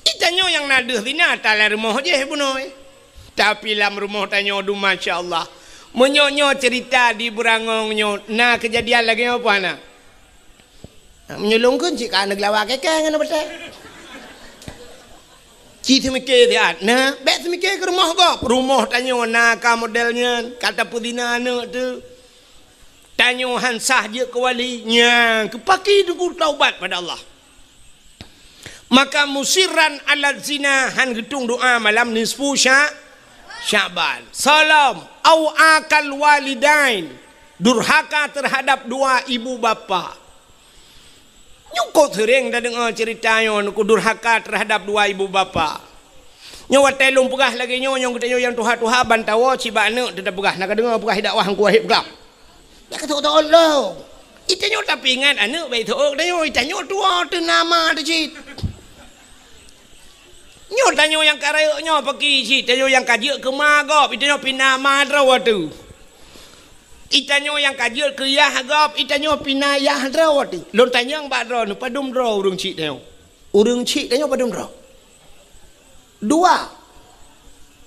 Itanyoe nyang na deuh zina, talam rumoh jih bunoe. Tapi lam rumoh tanyoe dum, masya Allah. Meunyoe nyoe cerita di Beurangong nyoe, na keujadian lagée nyoe peue hana? Meunyoe lôn kheun cit ka aneuk lawa keke ngon aneuk beutée. Ci seumiké siat, nah, bék seumiké keu rumoh gob. Rumoh tanyoe na ka model nyan, ka tapeuzina aneuk teuh. Tanyoe han sah jeuet keu wali, nyan keu paki Teungku taubat pada Allah. Maka musirran ala zina, han geutueng doa malam nisfu Sya-, Sya'ban. Salom, au akal walidain, durhaka terhadap dua ibu bapa. Nyoe kok seuréng tadeungoe ceurita nyoe, Teungku, durhaka terhadap dua ibu bapa. Nyoe watée lôn peugah lagée nyoe, nyoe geutanyoe nyang tuha-tuha ban tawoe cit bak aneuk teuh tapeugah, na kadeungoe peugah i dakwah Teungku Wahid peugah. Nyak ka teuôt-teuôt lom. Itanyoe tapeuingat aneuk bék teuôt tanyoe, itanyoe tuwoe teuh na ma teuh cit. Nyoe tanyoe nyang ka rayeuk nyoe paki cit, tanyoe nyang ka jeuet keu ma gob, itanyoe pih na ma droe teuh. Itanyoe nyang ka jeuet keu yah gob, itanyoe pih na yah droe teuh. Lôn tanyong bak droeneuh, padum droe ureuëng chik tanyoe? Ureuëng chik tanyoe padum droe? Dua.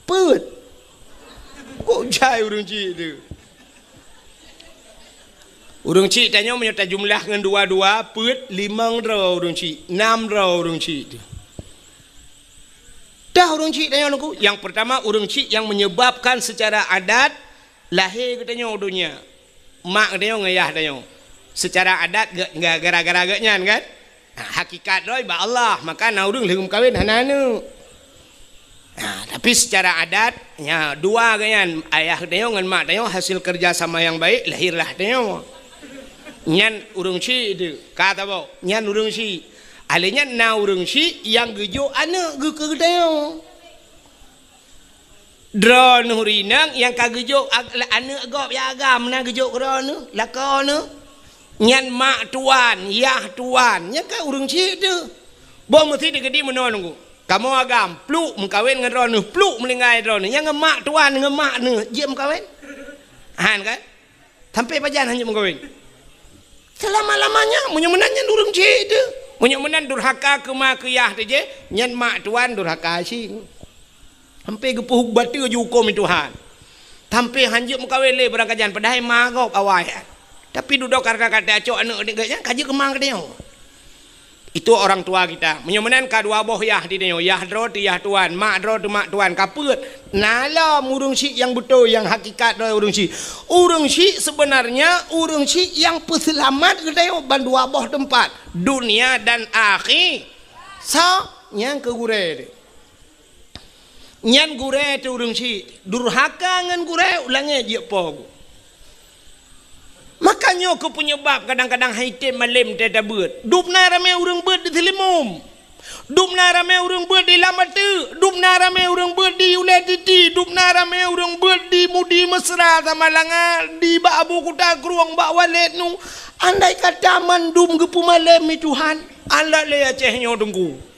Peuet. Kok jai ureuëng chik teuh? Ureuëng chik tanyoe meunyoe tajumlah ngon dua-dua, peuet, limong droe ureuëng chik, nam droe ureuëng chik teuh. Dah ureuëng chik tanyoe Teungku, nyang peurtama ureuëng chik nyang menyebabkan secara adat lahé geutanyoe u donya. Mak geutanyoe ngon yah tanyoe. Secara adat ge-, ge-, gara-gara geuhnyan kan? Ha, hakikat droe bak Allah, maka na ureuëng lheueh meukawen hana aneuk. Ha, tapi secara adat, nya dua geuhnyan, ayah geutanyoe ngon mak tanyoe hasil kerja sama yang baik, lahirlah tanyoe. Nyan ureuëng chik teuh, ka tabok, nyan ureuëng chik. Alé nyan na ureuëng chik nyang geujok aneuk geu-, keu geutanyoe. Droeneuh rineueng nyang ka geujok ag-, aneuk gob nyang agam na geujok keu droeneuh, lakoe neuh. Nyan mak tuan, yah tuan, nyan kan ureuëng chik teuh. Boh meusti teukeudi meunoe Teungku. Kamoe agam, pluek meukawen ngon droeneuh, pluek meuninggai droeneuh. Nyan ngon mak tuan, ngon mak neuh, jeuet meukawen? Han kan? Sampai pajan hana meukawen? Selama-lamanya, meunyoe meunan nyan ureuëng chik teuh. Meunyoe meunan durhaka keu ma keu yah teuh jih, nyan mak tuan durhaka chik. Sampai geupeuhuk bateue jihuköm Tuhan. Sampai hanjeuet meukawen lé beurangkajan, padahai ma gob awai. Tapi dudoe karena ka tacok aneuk geuhnyan, ka jeuet keu ma geutanyoe. Itu orang tua kita. Meunyoe meunan ka dua boh yah di tanyoe, yah droe teuh yah tuan, mak droe teuh mak tuan, ka peuet. Na lom ureuëng syiek nyang beutôi, nyang hakikat droe ureuëng syiek. Ureuëng syiek sebenarnya ureuëng syiek nyang peuseulamat geutanyoe ban dua boh teumpat, dunia dan akhi-, sa nyang keu gurée teuh. Nyan gurée teuh ureuëng syiek, durhaka ngon gurée, u langét jeuet po geuh. Maka nyoe keuh peunyeubab kadang-kadang han item malem teutabeuet. Dum na ramé ureuëng beuet di Seulimeum. Dum na ramé ureuëng beuet di Lam Ateuk. Dum na ramé ureuëng beuet di Ulée Titi. Dum na ramé ureuëng beuet di Mudi Mesra Samalanga, di bak Abu Kuta Krueng, bak Walét Nu. Andai kata mandum geupeumalem lé Tuhan, alat lé Aceh nyoe Teungku.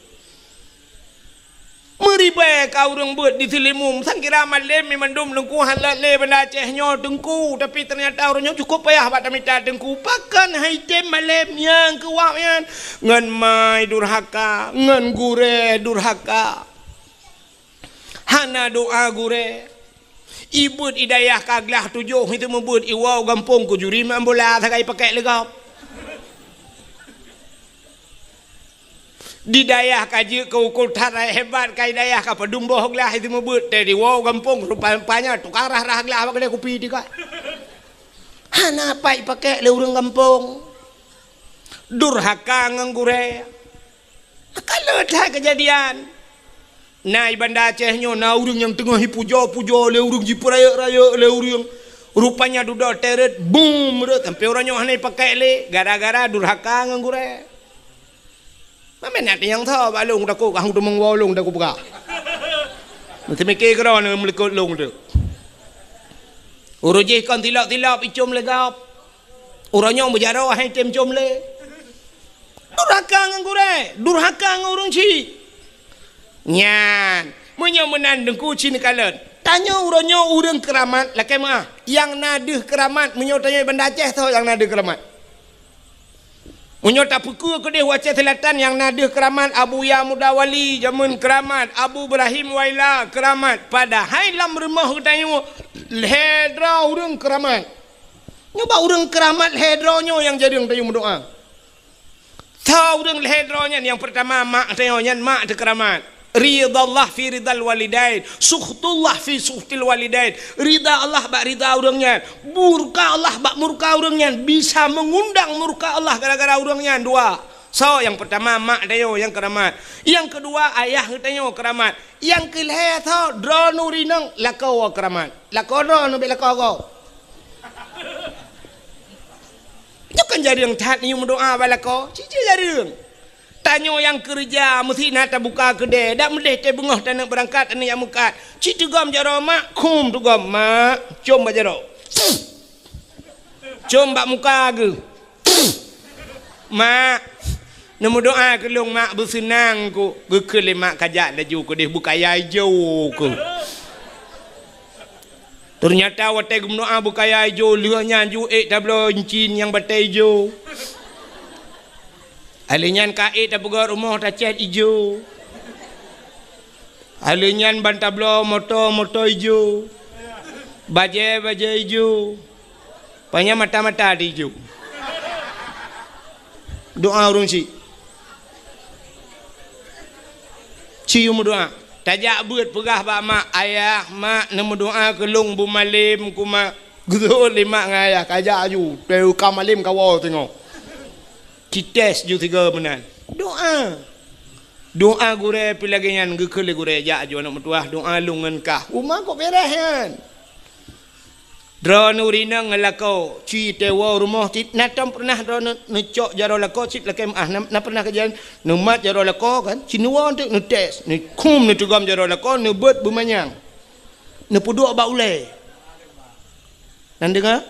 Meuribée ka ureuëng beuet di Seulimeum, sangkira malem mandum Teungku han lé Banda Aceh nyoe Teungku, tapi teunyata ureuëng nyoe cukôp payah bak tamita Teungku. Pakon han item malem nyang keu wab nyan? Ngon mai durhaka, ngon gurée durhaka. Hana doá gurée. Ibeuet idayah ka glah tujoh, itu meubeuet iwoe gampông keu juri main bola sagai pakek leugop. Di dayah ka jeuet keu ukul that hebat, ka idayah ka padum boh glah itu meubeuet teuh diwoe gampông rupa-rupanya tukang rah-rah glah bak keudée kupi tika. Hana pat ipakek lé ureuëng gampông. Durhaka ngon gurée. Ka le that keujadian. Na i Banda Aceh nyoe na ureuëng nyang teungoh ipujoe-pujoe lé ureuëng, jipeurayeuk-rayeuk lé ureuëng. Rupanya dudoe teuret, bum, rot sampoe uroe nyoe hana ipakek lé gara-gara durhaka ngon gurée. Mamén na nyang tho bak lôn takot, ka hong teumong woe lôn takot peugah. Meuteumike keudroe neuh meulikot lôn teuh. Ureuëng jih kon tilop-tilop icom lé gob. Uroe nyoe meujaroe han item com lé. Durhaka ngon gurée, durhaka ngon ureuëng syiek. Nyan, meunyoe meunan Teungku ci neukalon. Tanyoe uroe nyoe ureuëng keuramat lakée meuáh. Nyang na deuh keuramat, meunyoe tanyoe Banda Aceh soe nyang na deuh keuramat? Meunyoe tapeukeue keudeh u Aceh Selatan nyang na deuh keuramat, Abuya Muda Wali jameun keuramat, Abu Ibrahim Waila keuramat. Padahai lam rumoh geutanyoe lhée droe ureuëng keuramat. Nyoe bak ureuëng keuramat lhée droe nyoe nyang jareueng tanyoe meudoá. Soe ureuëng lhée droe nyan? Nyang peurtama mak tanyoe, nyan mak teuh keuramat. Ridallah fi ridal walidain, sukhtullah fi sukhtil walidain. Rida Allah bak rida ureuëng nyan, murka Allah bak murka ureuëng nyan, bisa meungundang murka Allah gara-gara ureuëng nyan dua. Soe nyang peurtama mak tanyoe nyang keuramat. Nyang keudua ayah geutanyoe keuramat. Nyang keulhée soe? Droeneuh ureuëng inong lakoe keuramat. Lakoe droeneuh bék lakoe gob. Nyoe kan jareueng that neuyue meudoá bak lakoe, cit-cit jareueng. Tanyoe nyang keureuja meusti na tabuka keudée, dak meudeh teuh beungoh taneuk beurangkat, taneuk jak meukat. Cit teugom jaroe mak, khum teugom mak, com bak jaroe. Com bak muka geuh. Mak, neumeudoá keu lôn mak, beuseunang ku. Geukheun lé mak kajak laju keudeh beukaya ijo keuh. Teunyata watée geumeudoá beukaya ijo, lheueh nyan ju ék tabloe incin nyang batée ijo. Alheuh nyan ka ék tapeugét rumoh tacét ijo. Alheuh nyan ban tabloe moto, moto ijo. Bajée, bajée ijo. Panyang mata-mata di ijo. Doá ureuëng syiek. Ci yue meudoá. Tajak beuet peugah bak mak, "Ayah, mak, neumeudoá keu lôn beumalem ku, mak." Geuseuôt lé mak ngon ayah, kajak aju. Teuka malem kawoe singoh. Cites ju sigoe meunan. Doá. Doá gurée pih lagée nyan, geukheun lé gurée, "Jak aju aneuëk meutuwah, doá lôn ngon kah." Uma kok beres nyan. Droeneuh ureuëng inong ngon lakoe, ci teuwoe rumoh cit, na tom peureunah droeneuh neucok jaroe lakoe cit lakée meuáh, na, na peureunah kejadian neumat jaroe lakoe kan, ci neuwoe teuk neutes, neukhum neuteugom jaroe lakoe, neubeuet beumanyang. Neupeuduek bak ulée. Nan deungoe?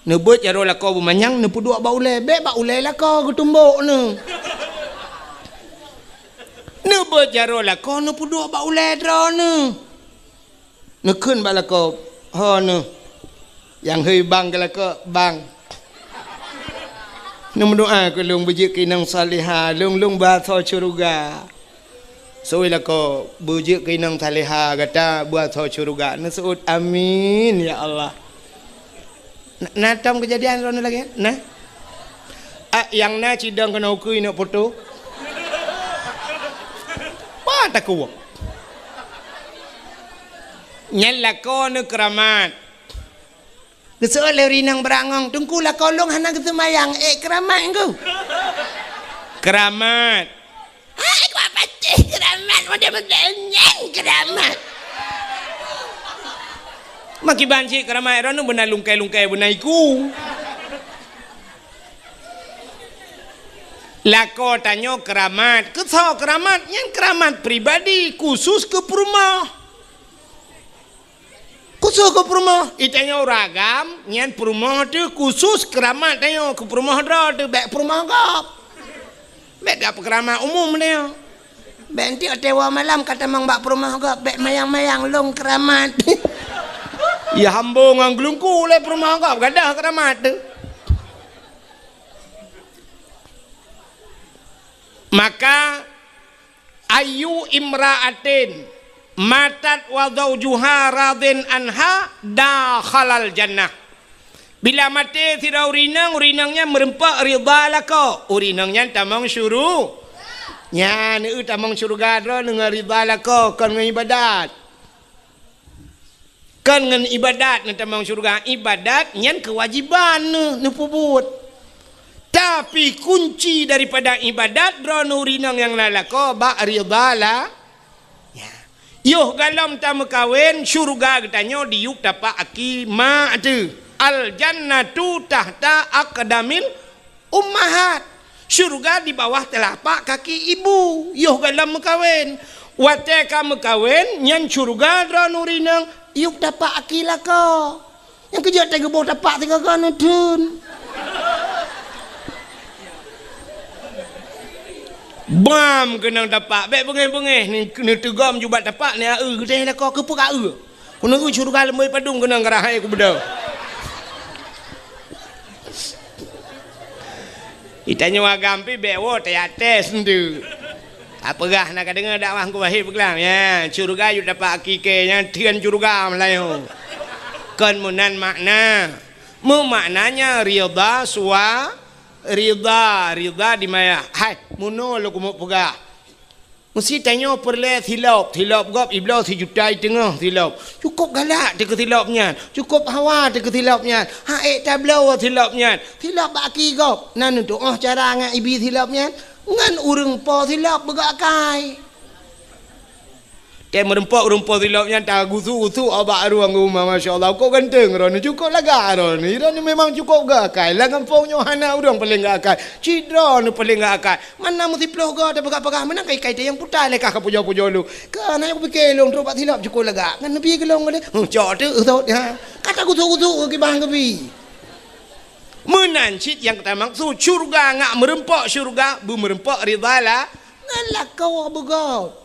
Neubeuet jaroe lakoe beumanyang, neupeuduek bak ulée, bék bak ulée lakoe geutumbok neuh. Neubeuet jaroe lakoe, neupeuduek bak ulée droeneuh. Neukheun bak lakoe, "Ho neuh." Nyang hei bang keu lakoe, "Bang, neumeudoá keu lôn beujeuet keu inong salihah, lôn, lôn beuasoe syeuruga." Seuôt lakoe, "Beujeuet keu inong salihah gata beuasoe syeuruga." Neuseuôt, "Amin, ya Allah." Na, na tom keujadian droeneuh lagée nyan? Na? Ah, nyang na cidong keunoe ukeue inok poto. Takue. Nyan lakoe neuh keuramat. Geuseuôt lé ureueng inong beurangong, "Teungku, lakoe lôn hana geuseumayang, ék keuramat, Teungku?" Keuramat. "Hai, kuat patéh keuramat, model-model nyan keuramat." Makiban cit keuramat, droeneuh beuna lungkai-lungkai beuna iku. Lakoe tanyoe keuramat. Keu soe keuramat? Nyan keuramat pribadi, khusus keu peurumoh. Khusus keu peurumoh. I tanyoe ureueng agam, nyan peurumoh teuh khusus keuramat tanyoe, keu peurumoh droe teuh, bék peurumoh gob. Bék gak peukeuramat umum tanyoe. Bék enteuk watée woe malam ka tamong bak peurumoh gob, bék mayang-mayang lôn keuramat. Ya hambo ngon geulungku lé peurumoh gob, gadôh keuramat teuh. Maka, "Ayyu imra'atin matat wa zaujuha radin anha dakhalal jannah." Bila maté sidroe ureueng inong, ureueng inong nyan meureumpok ridha lakoe, ureueng inong nyan tamong syuru-, nyan, eu, tamong syeuruga droeneuh ngon ridha lakoe, kon ngon ibadat. Kon ngon ibadat neutamong syeuruga. Ibadat nyan keuwajéban neuh, neupeubuet. Tapi kunci daripada ibadat droeneuh ureueng inong nyang na lakoe bak ridha la-, ya. Yoh galom tameukawen, syeuruga geutanyoe diyueb tapak aki mak teuh. Al jannatu tahta aqdamil ummahat. Syeuruga di bawah teulapak kaki ibu, yoh galom meukawen. Watée ka meukawen, nyan syeuruga droeneuh ureueng inong, yueb tapak aki lakoe. Nyang keujeuet teuh geuboh tapak sigoe-goe neutheun. Bam keunong tapak, bék beungéh-beungéh, ni, neuteugom jubak tapak, ni aeu geutéh lakoe keupeue ka eu. Keuneuk syeuruga leumoi padum keunong keurah hai kubeudôh. Itanyoe agam pih bék woe teuyaté seundeue. Apeugah na ka deungoe dakwah Teungku Wahé peugah, ya, syeuruga yue dapat hakiki nyan theun syeuruga meulayeue. Kon meunan makna. Meumaknanya ridha sua-, ridha, ridha di maya. Hai, meunoe lôn keumeung peugah. Meusti tanyoe peureulée silop, silop gob ibloe sijuta i teungoh silop. Cukôp galak teuh keu silop nyan, cukôp hawa teuh keu silop nyan, hak ék tabloe silop nyan, silop bak aki gob. Na neutuoh cara ngon ibi silop nyan, ngon ureuëng po silop beugok akai. Tée meurumpok-rumpok silop nyan tagusu-gusu bak rueng rumoh, masya Allah, kok ganteng droeneuh, cukôp lagak droeneuh. Droeneuh memang cukôp gok akai. Lam gampông nyoe hana ureuëng paleng gok akai. Cit droeneuh paleng gok akai. Mana meusiplôh goe tapeugah-peugah meunan kai-kai teuh nyang puta lé kah ka pujoe-pujoe lôn. Ka na nyang kupike lôn trok bak silop cukôp lagak. Ngon neubi keu lôn lé. Huh, cok teuk sot, ha. Ka tagusu-gusu keu kiban keubi. Meunan cit nyang tamaksud syeuruga ngat meurumpok syeuruga, beumeureumpok ridha la-, ngon lakoe beugôt.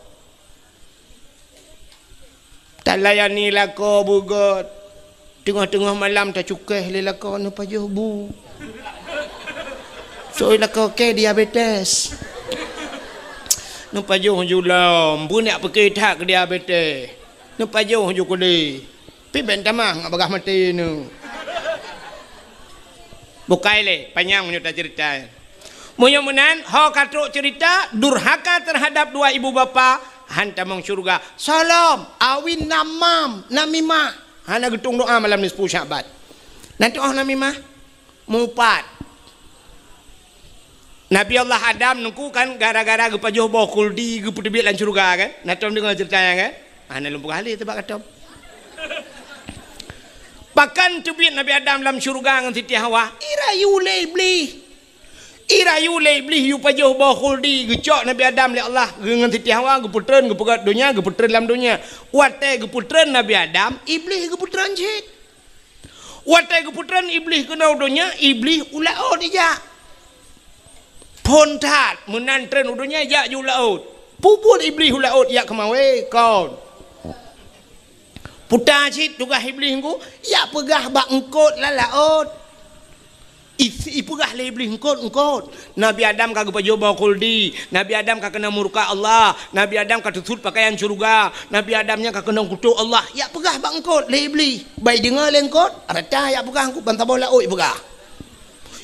Talayani lakoe beugôt. Teungoh-teungoh malam tacukéh lé lakoe neupajoh bu. Soe lakoe kée diabetes. Neupajoh ju lom, beunyak peuke that keu diabetes. Neupajoh ju keudeh. Pih bék tamah ngat bagah maté neuh. Bukai lé, panyang meunyoe taceurita. Meunyoe meunan, ho ka trok ceurita durhaka teuhadab dua ibu bapa, han tamong syeuruga. Salom, awin namam, namimah. Hana geutueng doa malam nisfu Sya'ban. Na tuoh namimah? Mupat. Nabi Allah Adam neuku kan gara-gara geupajoh boh khuldi geupeuteubiet lam syeuruga kan? Na tom deungoe ceurita nyan kan? Hana lôn peugah lé teuh bak katom. Pakon teubiet Nabi Adam lam syeuruga ngon Siti Hawa? Irayu lé Iblih. Irayu lé Iblih yue pajoh boh khuldi geucok Nabi Adam lé Allah ngon Siti Hawa geupeutreun geupeugét donya geupeutreun lam donya. Watée geupeutreun Nabi Adam, Iblih geupeutreun cit. Watée geupeutreun Iblih keunoe u donya, Iblih u laôt ijak. Phon that meunan treun u donya ijak ju u laôt. Peubuet Iblih u laôt ijak keumawe kon. Puta cit tugaih Iblih ngku, ijak peugah bak eungkôt lam laôt. I-, ipeugah lé Iblih eungkôt, eungkôt. Nabi Adam ka geupajoh boh khuldi, Nabi Adam ka keunong murka Allah, Nabi Adam ka teusut peukayan syeuruga, Nabi Adam nyan ka keunong kutok Allah. Ijak peugah bak eungkôt lé Iblih, bai deungoe lé eungkôt, rata ijak peugah eungkôt ban saboh laôt ipeugah.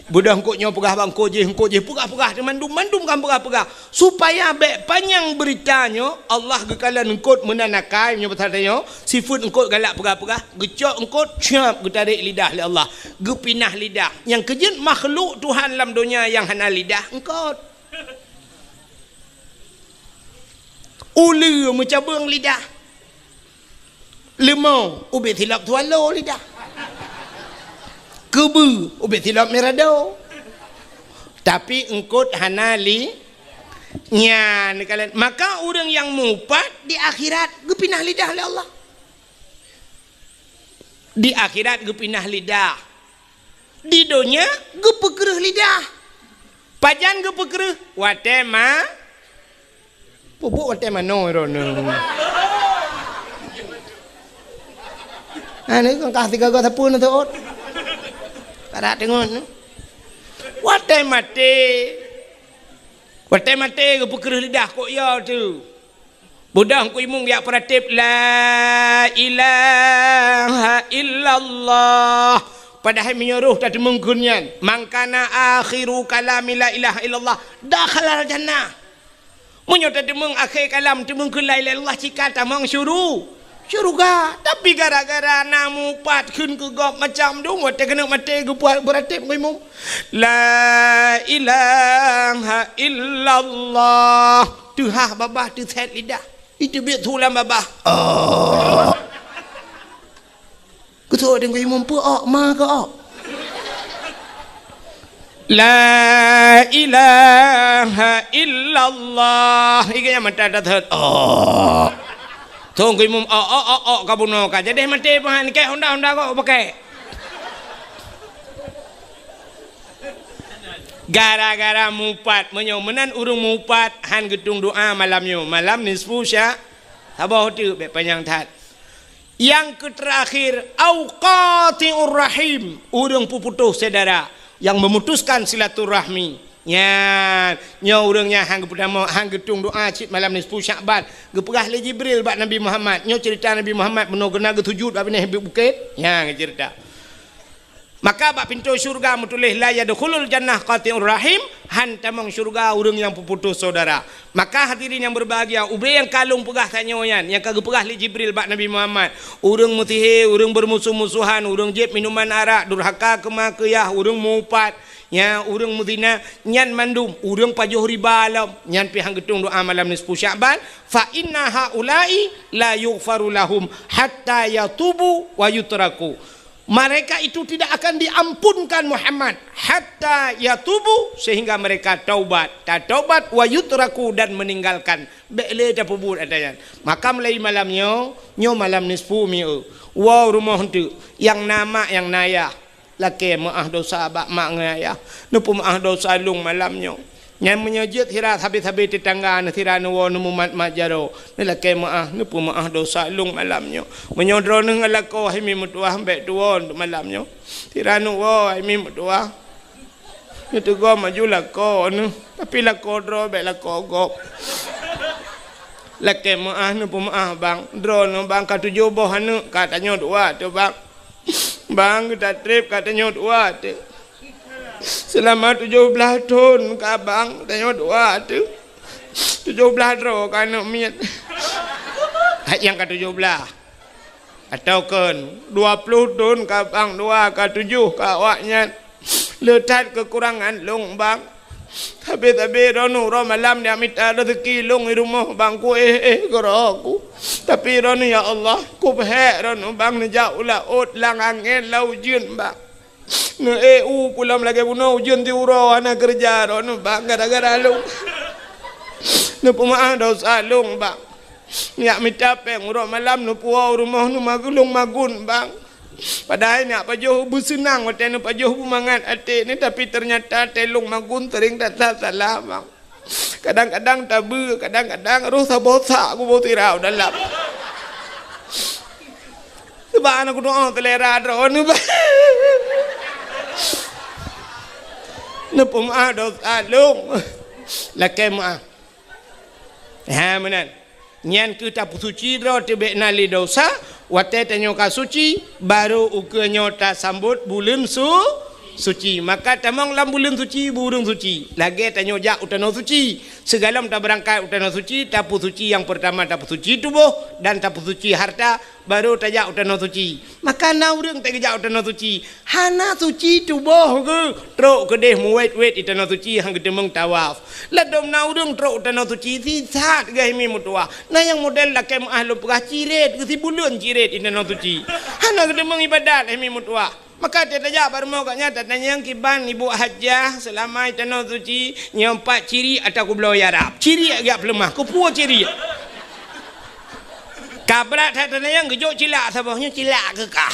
Beudôh eungkôt nyoe peugah bak eungkôt jéh, eungkôt jéh peugah-peugah, mandum, mandum kan peugah-peugah. Supaya bèk panyang beurita nyoe, Allah geukalon eungkôt meunan akai, meunyoe pasal tanyoe, sifeuet eungkôt galak peugah-peugah, geucok eungkôt, siap geutarek lidah lé Allah, geupinah lidah. Nyang keujeuet makhluk Tuhan lam donya nyang hana lidah, eungkôt. Uleue meucabeueng lidah. Leumô ubit silop swallow lidah. Keubeue ubit silop mirado. Tapi eungkôt hana li-, nyan kalian. Maka ureuëng nyang mupat di akhirat geupinah lidah lé Allah. Di akhirat geupinah lidah. Di donya geupeukreueh lidah. Pajan geupeukreueh? Watée ma-, pupuk watée manoe droeneuh. Ha, ni kan kah tiga go sapeue na teuôt. Karat teungon. Watée maté. Watée maté geupeukreueh lidah kok ya tu. Beudôh Teungku Imum jak peuratéb, "La ilaha illallah." Padahai meunyoe roh tateumeung kheun nyan, "Man kana akhiru kalami la ilaha illallah, dakhalal jannah." Meunyoe tateumeung akhé kalam teumeung kheun la ilaha illallah, cit ka tamong syuru-, syuruga. Tapi gara-gara na mupat kheun keu gob macam dum, watée keuneuk maté geupeuratéb Teungku Imum, "La ilaha illallah." Teuhah babah, teusét lidah. Iteubiet su lam babah. Oh. Keusoe Teungku Imum peu-ok, ma keu-ok. La ilaha illallah. Iga nyang mata dah thot. Oh. Teungku Imum, ok, ok, ok, ok, ka bunoe ka. Jadi maté pahan, keu honda-honda kok pakai. Gara-gara mupat, meunyoe meunan ureuëng mupat han geutung doa malam nyoe, malam nisfu sya-, saboh teuk, bék panyang that. Nyang keuterakhir, au qati'ur rahim, ureuëng peuputôh syedara, nyang memutuskan silaturahmi. Nyan, nyoe ureuëng nyan han geupeutama, han geutung doa cit malam nisfu Syakban. Geupeugah lé Jibril bak Nabi Muhammad, nyoe ceurita Nabi Muhammad bunoe geuna geusujut bak binéh bukét. Nyan ceurita. Maka bak pintoe syeuruga meutuléh, "La yadkhulul jannah qati'ur rahim," han tamong syeuruga ureuëng nyang peuputôh syedara. Maka hadirin nyang berbahagia, ubé nyang ka lôn peugah tanyoe nyan, nyang ka geupeugah lé Jibril bak Nabi Muhammad, ureuëng meusihé, ureuëng beurmusoh-musohan, ureuëng jieb minuman arak, durhaka keu ma keu yah, ureuëng mupat, nya, ureuëng meuzina, nyan mandum, ureuëng pajoh riba lom, nyan pih han geutung doa malam nisfu Syakban, "Fa inna haula'i la yughfaru lahum hatta yatubu wa yutraku." Mereka itu tidak akan diampunkan Muhammad hatta yatubu, sehingga mereka taubat, tataubat, wa yutraku, dan meninggalkan. Bék lé tapeubuet ata nyan. Maka mulai malam nyoe, nyoe malam nisfu mieu. Woe rumoh eunteuk, nyang na mak, nyang na yah. Lakée meuáh dosa bak mak ngon ayah. Neupeumeuáh dosa lôn malam nyoe. Nyan meunyoe jeuet sira sabe-sabe teutangga neuh sira neuwoe neumumat-mat jaroe. Neulakée meuáh, neupeumeuáh dosa lôn malam nyoe. Meunyoe droeneuh ngon lakoe hai mi meutuwah bék tuwoe malam nyoe. Sira neuwoe hai mi meutuwah. Neuteugom aju lakoe neuh, tapi lakoe droe bék lakoe gob. Lakée meuáh neupeumeuáh bang. Droeneuh bang ka tujoh boh aneuëk ka tanyoe dua teuh bang. Bang, geuta treb ka tanyoe dua teuh. Seulama tujoh blaih thon ka bang tanyoe dua teuh. Tujoh blaih droe ka aneuëk miet. Hai nyang ka tujoh blaih. Atawa kon dua ploh thon ka bang dua ka tujoh ka awaknyan. Le that keukurangan lôn bang. Sabe-sabe droeneuh uroe malam jak mita rezeki lôn i rumoh bang, kuéh-éh keudroe ku. Tapi droeneuh ya Allah, kupeuhék droeneuh bang neujak u laôt lam angén lam ujeuen bang. Neuék u pulam lagée bunoe ujeuen siuroe hana keureuja droeneuh bang gara-gara lôn. Neupeumeuáh dosa lôn bang. Jak mita péng uroe malam neupuwoe u rumoh neumagun lôn magun bang. Padahai neujak pajoh beuseunang watée neupajoh beumangat até nyoe, tapi teunyata até lôn magun seuring that salah bang. Kadang-kadang tabeue, kadang-kadang roh saboh sak kuboh sira u dalam. Sabab hana kudoa seulera droeneuh bang. Neupeumeuáh dosa lôn. Lakée meuáh. Ha meunan. Nyan keuh tapeusuci droe teuh bék na lé dosa, watée tanyoe ka suci, barô ukeue nyoe tasambot buleuen su-, Suci. Maka tamong lam buleuen suci, beu ureuëng suci. Lagée tanyoe jak u tanoh suci. Sigohlom tabeurangkat u tanoh suci, tapeusuci nyang peurtama tapeusuci tuboh dan tapeusuci hareuta, barô tajak u tanoh suci. Maka na ureuëng teuk geujak u tanoh suci, hana suci tuboh geuh, trok keudeh meuwét-wét di tanoh suci han geuteumeung tawaf. Ladôm na ureuëng trok u tanoh suci sisat geuh himi meutuwah. Na nyang model lakée meuáh lôn peugah cirét geuh, sibuleuen cirét di tanoh suci. Hana geuteumeung iébadat himi meutuwah. Maka tajak bak rumoh gobnyan tatanyong kiban ibu hajah seulama i tanoh suci, nyoe pat cirét atawa kubloe Arab. Cirét jak peuleumah, keupeue cirét? Ka brat that tatanyong geujok cilak saboh, nyoe cilak keu kah.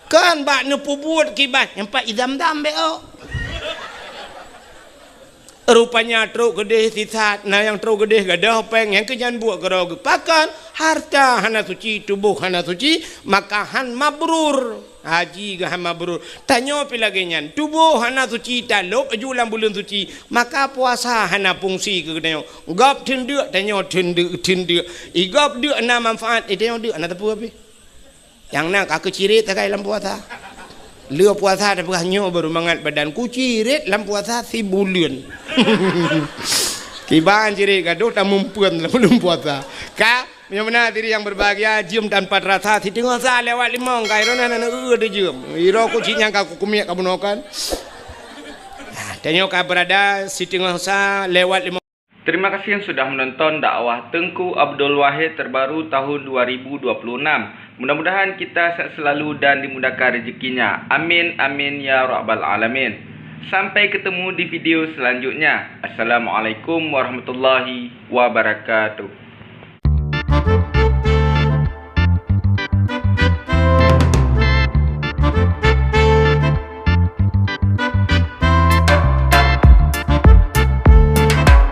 Kan bak neupeubuet kiban, nyoe pat i Zam-Zam bék ôk. Rupanya trok keudeh sisat, na nyang trok keudeh gadôh péng, nyang keu nyan buet keudroe geuh. Pakon? Hareuta hana suci, tuboh hana suci, maka han mabrur. Haji geuh han mabrur. Tanyoe pih lagée nyan, tuboh hana suci, talôb laju lam buleuen suci, maka puasa hana fungsi keu geutanyoe. Gob theun deuk, tanyoe theun deuk, theun deuk. I gob deuk na manfaat, i tanyoe deuk hana teupeu pih. Nyang na ka keucirét sagai lam puasa. Lheueh puasa tapeugah nyoe barô mangat badan, kucirét lam puasa sibuleuen. Kiban cirét gadôh tamumpeuen lam buleuen puasa. Ka, meunyoe meunan hadirin yang berbahagia, jeuem tanpa terasa, siteungoh sa lewat limong, ka droeneuh na, na, na, eu, teujeuem. Iroe kucing nyang ka kukumiek ka bunoe kan. Nah, tanyoe ka berada siteungoh sa lewat limong. Terima kasih yang sudah menonton dakwah Teungku Abdul Wahid terbaru tahun dua ribu dua puluh enam. Mudah-mudahan kita sehat selalu dan dimudahkan rezekinya. Amin, amin, ya rabbal alamin. Sampai ketemu di video selanjutnya. Assalamualaikum warahmatullahi wabarakatuh.